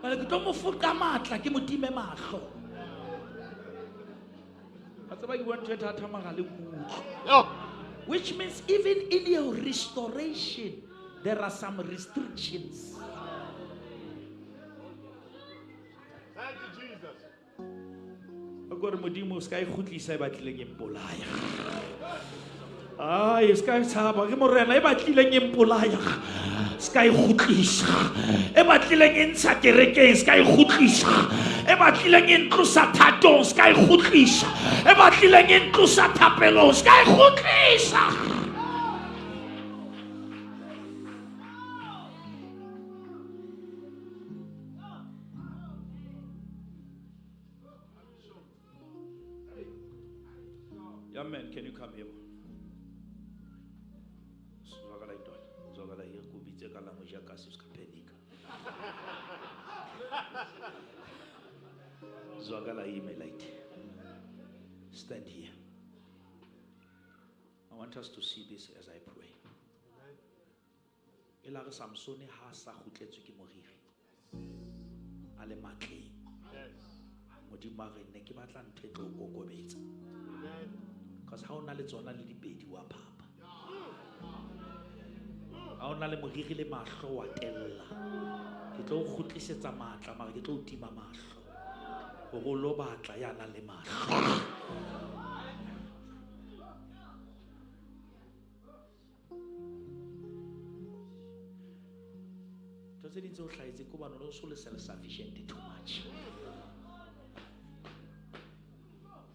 Jwale ke tlo mo foqa matla ke mo time mahlo. Wa tseba ke bua ntho e thata mara le kutlwe. Yo. Which means even in your restoration, there are some restrictions. Thank you, Jesus. O ko re Modimo, o ska e kgutlisa e batlileng e mpolaya. Ai, o ska e tshaba. Ke Morena e batlileng e mpolaya. Ska e kgutlisa. E batlileng e ntsha kerekeng, ska e kgutlisa. E batlileng e ntlosa thatong, se ka e kgutlisa. E batlileng e ntlosa thapelong, se ka e kgutlisa. Young man, can you come here? Zwakala indoda. Zwakala here kubitse ka language ya kasi ska panika. Zwakala ime light. Stand here. I want us to see this as I pray. E la re Samsone ha sa kgutletswe ke moriri. A le matleng. Modimo a re ne ke batla ntho e tlo o kokobetsa. Because ha o na le tsona le dipedi wa phapa. Ha o na le moriri le mahlo wa tella. Ke tlo o kgutlisetsa matla mara ke tlo o tima mahlo. Hore o lo batla ya nang le mahlo. Ntho tse ding tse o hlahetseng ke hobane o no so le self-sufficient too much.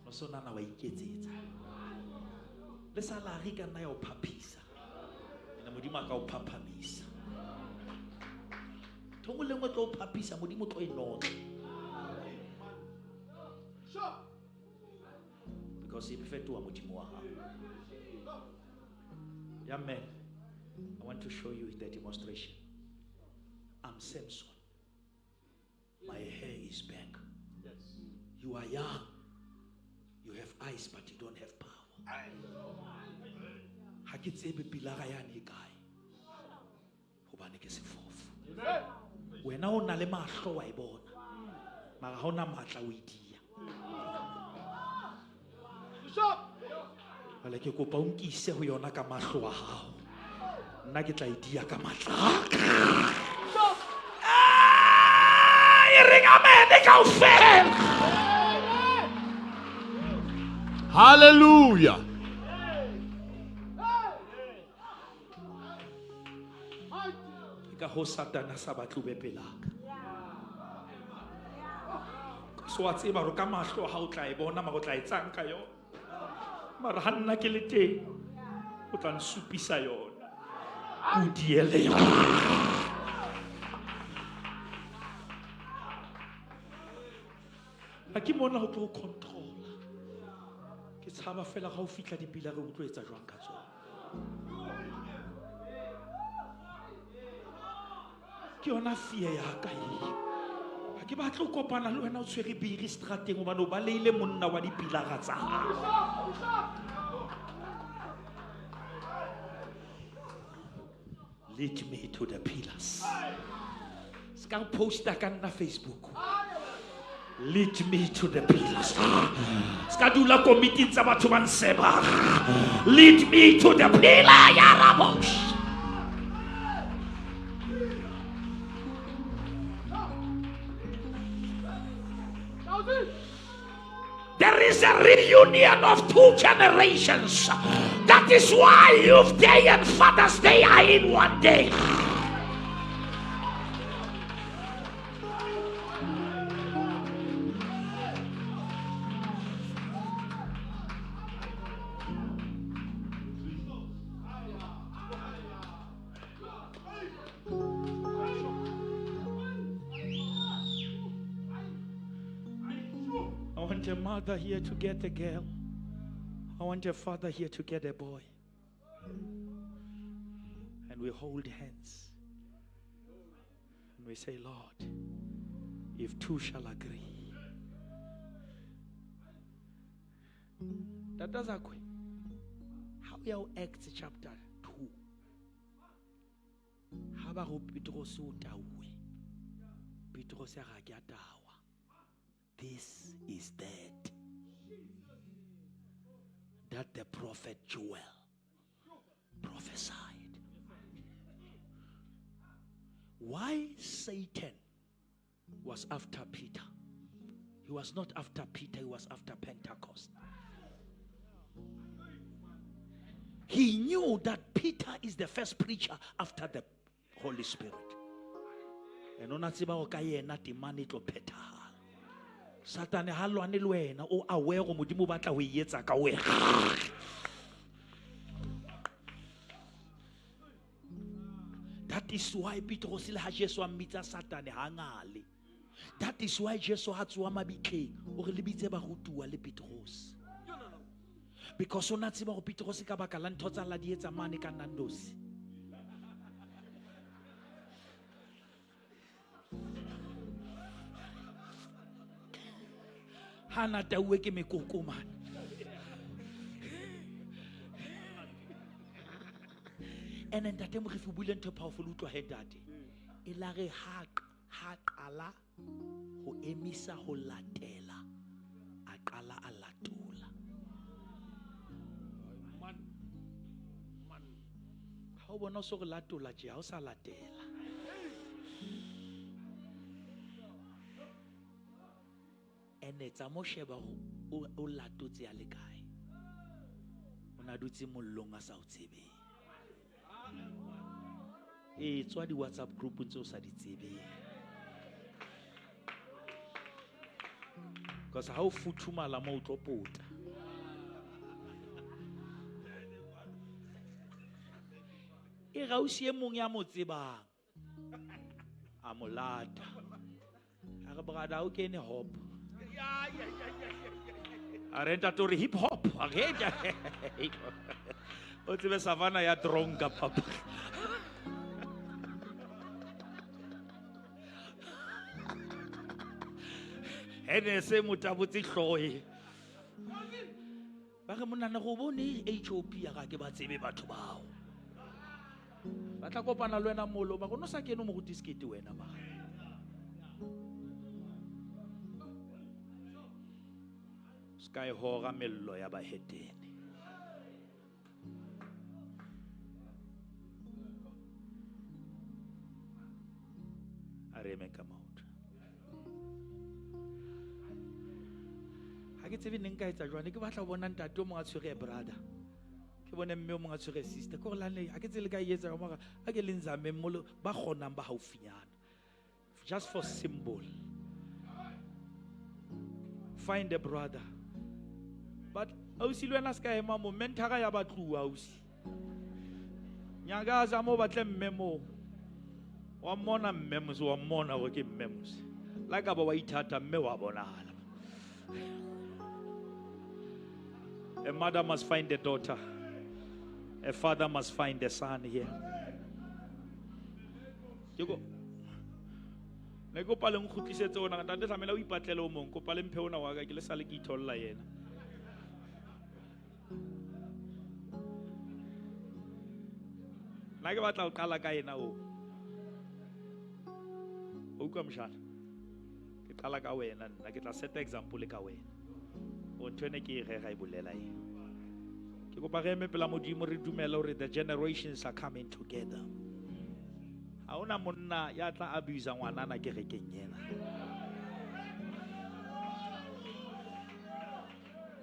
O so nahana wa iketsetsa. Le salary ka nna ya o phaphisa. Ene Modimo a ka o phaphamisa. Ntho e nngwe le nngwe e tlo o phaphisa, Modimo o tlo e notla. Because e fetoha Modimo wa hao. Young man, I want to show you the demonstration. I'm Samson. My hair is back. You are young. You have eyes, but you don't have power. Ha ke tsebe pilara yane e kae. Hobane ke sefofu. Wena o na le mahlo wa e bona. Mara ha ona matla o e dia. Jwale ke kopa o nkise ho yona ka mahlo a hao. Nna ke tla e dia ka matla a ka. Ah, e reng amen kaofela. Hallelujah. Ke ka ho Satana a sa batle o be pelaka. So wa tseba hore ka mahlo a hao o tla e bona mara o tla etsang ka yona. Mara ha nna ke le teng, o tla nsupisa yona. Ke o diele yona. Ha ke mona ho tlo controla. Ke tshaba fela ha o fihla dipila re utlwe etsa jwang ka tsona. Ke yona fear ya ka eo. Ha ke batle ho kopana le wena o tshwere biri strateng hobane o baleile monna wa dipilara tsa hao. Lead me to the pillars. Se ka posta ka nna Facebook. Lead me to the pillars. Se ka dula komiting tsa batho ba nsebang. Lead me to the pillar ya Rabosh. There is a reunion of two generations. That is why Youth Day and Father's Day are in one day. I want a mother here to get a girl. I want a father here to get a boy. And we hold hands. And we say, Lord, if two shall agree. Tata Zakwe, how you Acts chapter 2? Ha ba ho Petrose o tauwe. Petrose a re, ha ke a tawa. This is that the prophet Joel prophesied. Why Satan was after Peter? He was not after Peter, he was after Pentecost. He knew that Peter is the first preacher after the Holy Spirit. And ona tseba hore ka yena temane e tlo phethahala. Satane ha lwane le wena o aware gore Modimo o batla ho e etsa ka wena. That is why Petrus le ha Jesu a mmitsa Satane ha ngale. That is why Jesu ha tsoa mabitleng o re le bitse barutuwa le Petrus. Because o na tseba gore Petrus ka baka la ntho tsa la di etsa mane ka Nando's. Ha na tauwe ke mekoko mane. And ntate Morefi o buile ntho e powerful, utlwa he ntate. E la re ha qala ho emisa ho latela, a qala a latola. Ha o bona o so re latola tje, ha o sa latela. Ene tsa mo sheba o latotse a le kae. O na dutse mollong a sa o tsebeng. E tswa di WhatsApp group ntse o sa di tsebeng. Because ha o futhumala mo o tlo pota. E rausi e mong ya mo tsebang. A mo lata. A re brother o kene hop. A re ntate o re hip hop. A re o tsebe savana ya dronka papa. Ene se motabotse hlooho e. Ba re monna go bone HOP ya ga ke ba tsebe batho bao. Ba tla kopana le wena molo ba go no sa kene mo go diskete wena ba. Sky hora mello ya bahetene. A re eme ka maoto. Ha ke tsebe neng ka etsa jwang, ke batla ho bona ntate o mong a tshwere brother. Ke bone mme o mong a tshwere sister. Ke hore lane ha ke tsebe le ka e etsa ka mora, a ke le nzameng mo ba kgonang ba haufinyana. Just for symbol. Find a brother. But ausi le wena se ka ema mo, mentor ya batluwa ausi. Nyakaza mo batle mme mo. Wa mmona mme mose, wa mmona hore ke mme mose. La ka ba wa ithata mme wa bonahala. A mother must find a daughter. A father must find a son here. Ke ko ne kopa le nkgutlisetse ona, ntate tlamehile o ipatlele o mong, kopa le mphe ona wa ka, ke le sale ke itholla yena. Nna ke batla ho qala ka yena o. O utlwa mshana? Ke qala ka wena nna, ke tla set example ka wena. O ntho ene ke e rera e bolela eng. Ke kopa re eme pela Modimo re dumele hore the generations are coming together. Ha hona monna ya tla abuse ngwanana kerekeng ena.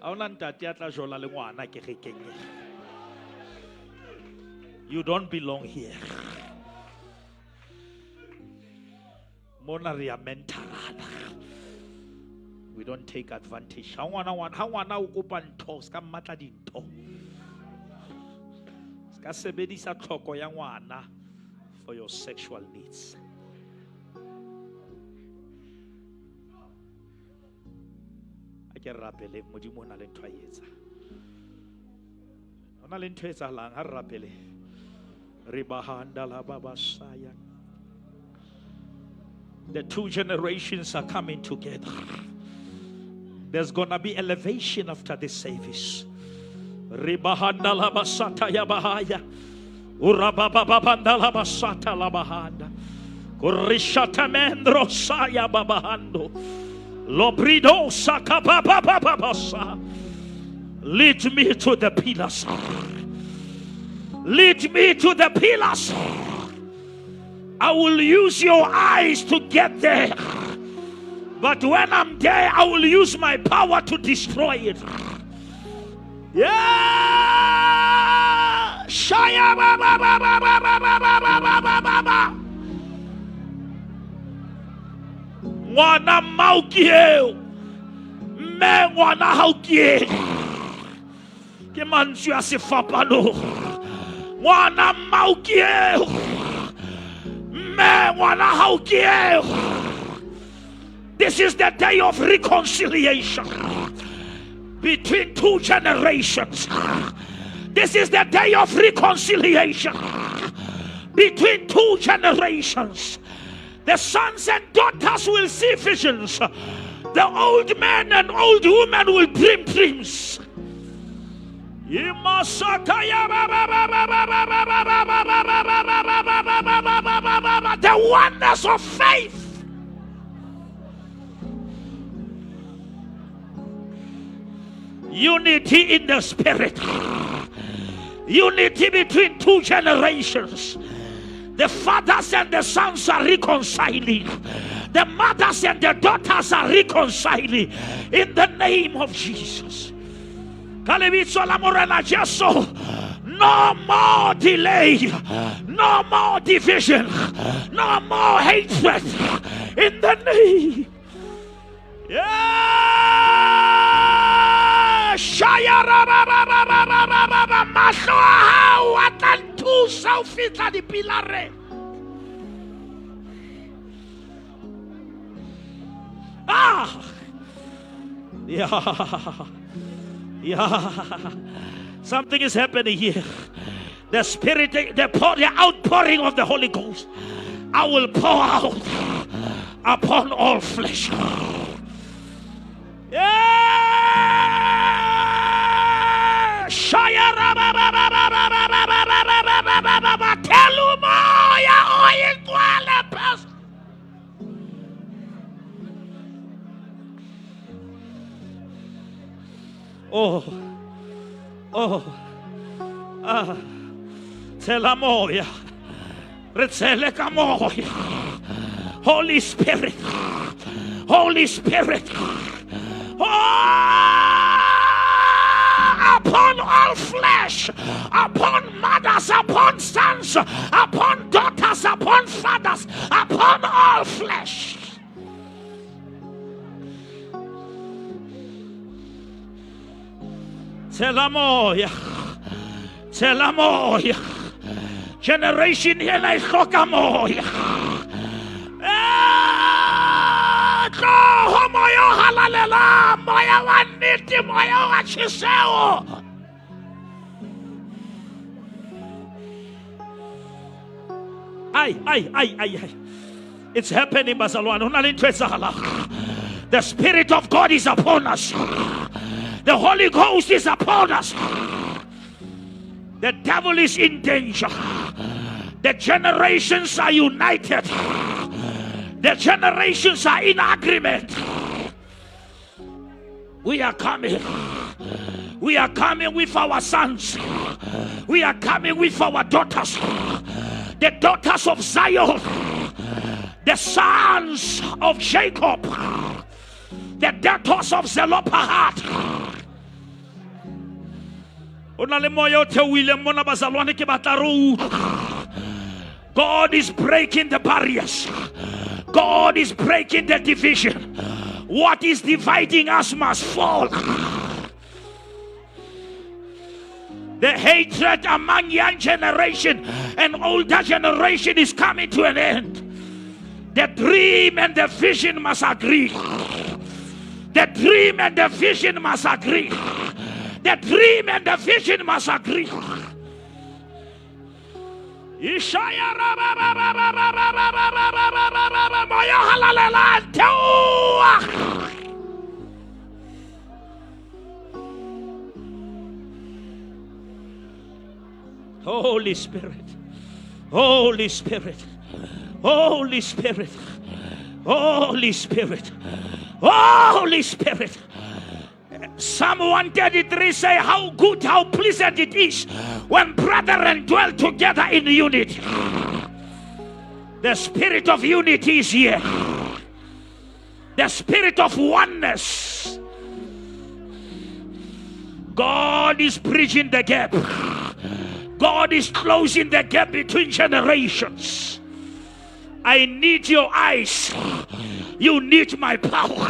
Ha hona ntate ya tla jola le ngwana kerekeng ena. You don't belong here. Mona re ya mentorana. We don't take advantage. Ha ngwana ngwana, ha ngwana o kopa ntho, se ka mmatla dintho. Se ka sebedisa tlhoko ya ngwana for your sexual needs. A ke rapele, Modimo o na le ntho a e etsang. Ho na le ntho e etsahalang, ha re rapele. Re bahanda la ba ba saya. The two generations are coming together. There's going to be elevation after this service. Ribahanda la basata ya bahaya. Urabababanda la basata la bahanda. Kurishata mendro saya babahando. Lobrido sakababababasa. Lead me to the pillars. Lead me to the pillars. I will use your eyes to get there. But when I'm there, I will use my power to destroy it. Yeah! Shaya ba ba ba ba ba ba ba ba ba ba ba ba ba. Ngwana mmao ke eo. Mme ngwana hao ke eo. Ke mantswe a sefapanong. Ngwana mmao ke eo. Mme ngwana hao ke eo. This is the day of reconciliation between two generations. This is the day of reconciliation between two generations. The sons and daughters will see visions. The old men and old women will dream dreams. The oneness of faith. Unity in the spirit. Unity between two generations. The fathers and the sons are reconciling. The mothers and the daughters are reconciling. In the name of Jesus. Ka lebitso la Morena Jesu. No more delay. No more division. No more hatred. In the name. Yeah. Shaya ra ba ba ba ba ba ba ba ba. Mahlo a hao a tla nthusa ho fihla dipilareng. Ah. Yeah. Yeah. Something is happening here. The spirit, the outpouring of the Holy Ghost. I will pour out upon all flesh. Yeah. Shaya ra ba ba ba ba ba ba ba ba ba ba ba ba ba ba. Tell moya o ingwale pes. Oh, oh, ah, tshela moya, re tshele ka moya. Holy Spirit, Holy Spirit, oh, upon all flesh, upon mothers, upon sons, upon daughters, upon fathers, upon all flesh. Tshela moya, tshela moya. Generation ena e hloka moya. Tloho moya o halalelang, moya wa nnete, moya wa tjheseho. Ai, ai, ai, ai, ai. It's happening, bazalwane. Ho na le ntho e etsahalang. The Spirit of God is upon us. The Holy Ghost is upon us. The devil is in danger. The generations are united. The generations are in agreement. We are coming. We are coming with our sons. We are coming with our daughters. The daughters of Zion. The sons of Jacob. The daughters of Zelophehad. O na le moya o theohileng mona bazalwane, ke batla re o utlwe. God is breaking the barriers. God is breaking the division. What is dividing us must fall. The hatred among young generation and older generation is coming to an end. The dream and the vision must agree. The dream and the vision must agree. The dream and the vision must agree. Ishaya ra ba ba ba ba ba ba ba ba ba ba ba ba ba ba. Moya o halalelang, theoha. Holy Spirit, Holy Spirit, Holy Spirit, Holy Spirit, Holy Spirit. Psalm 133 say how good, how pleasant it is when brethren dwell together in unity. The spirit of unity is here. The spirit of oneness. God is bridging the gap. God is closing the gap between generations. I need your eyes. You need my power.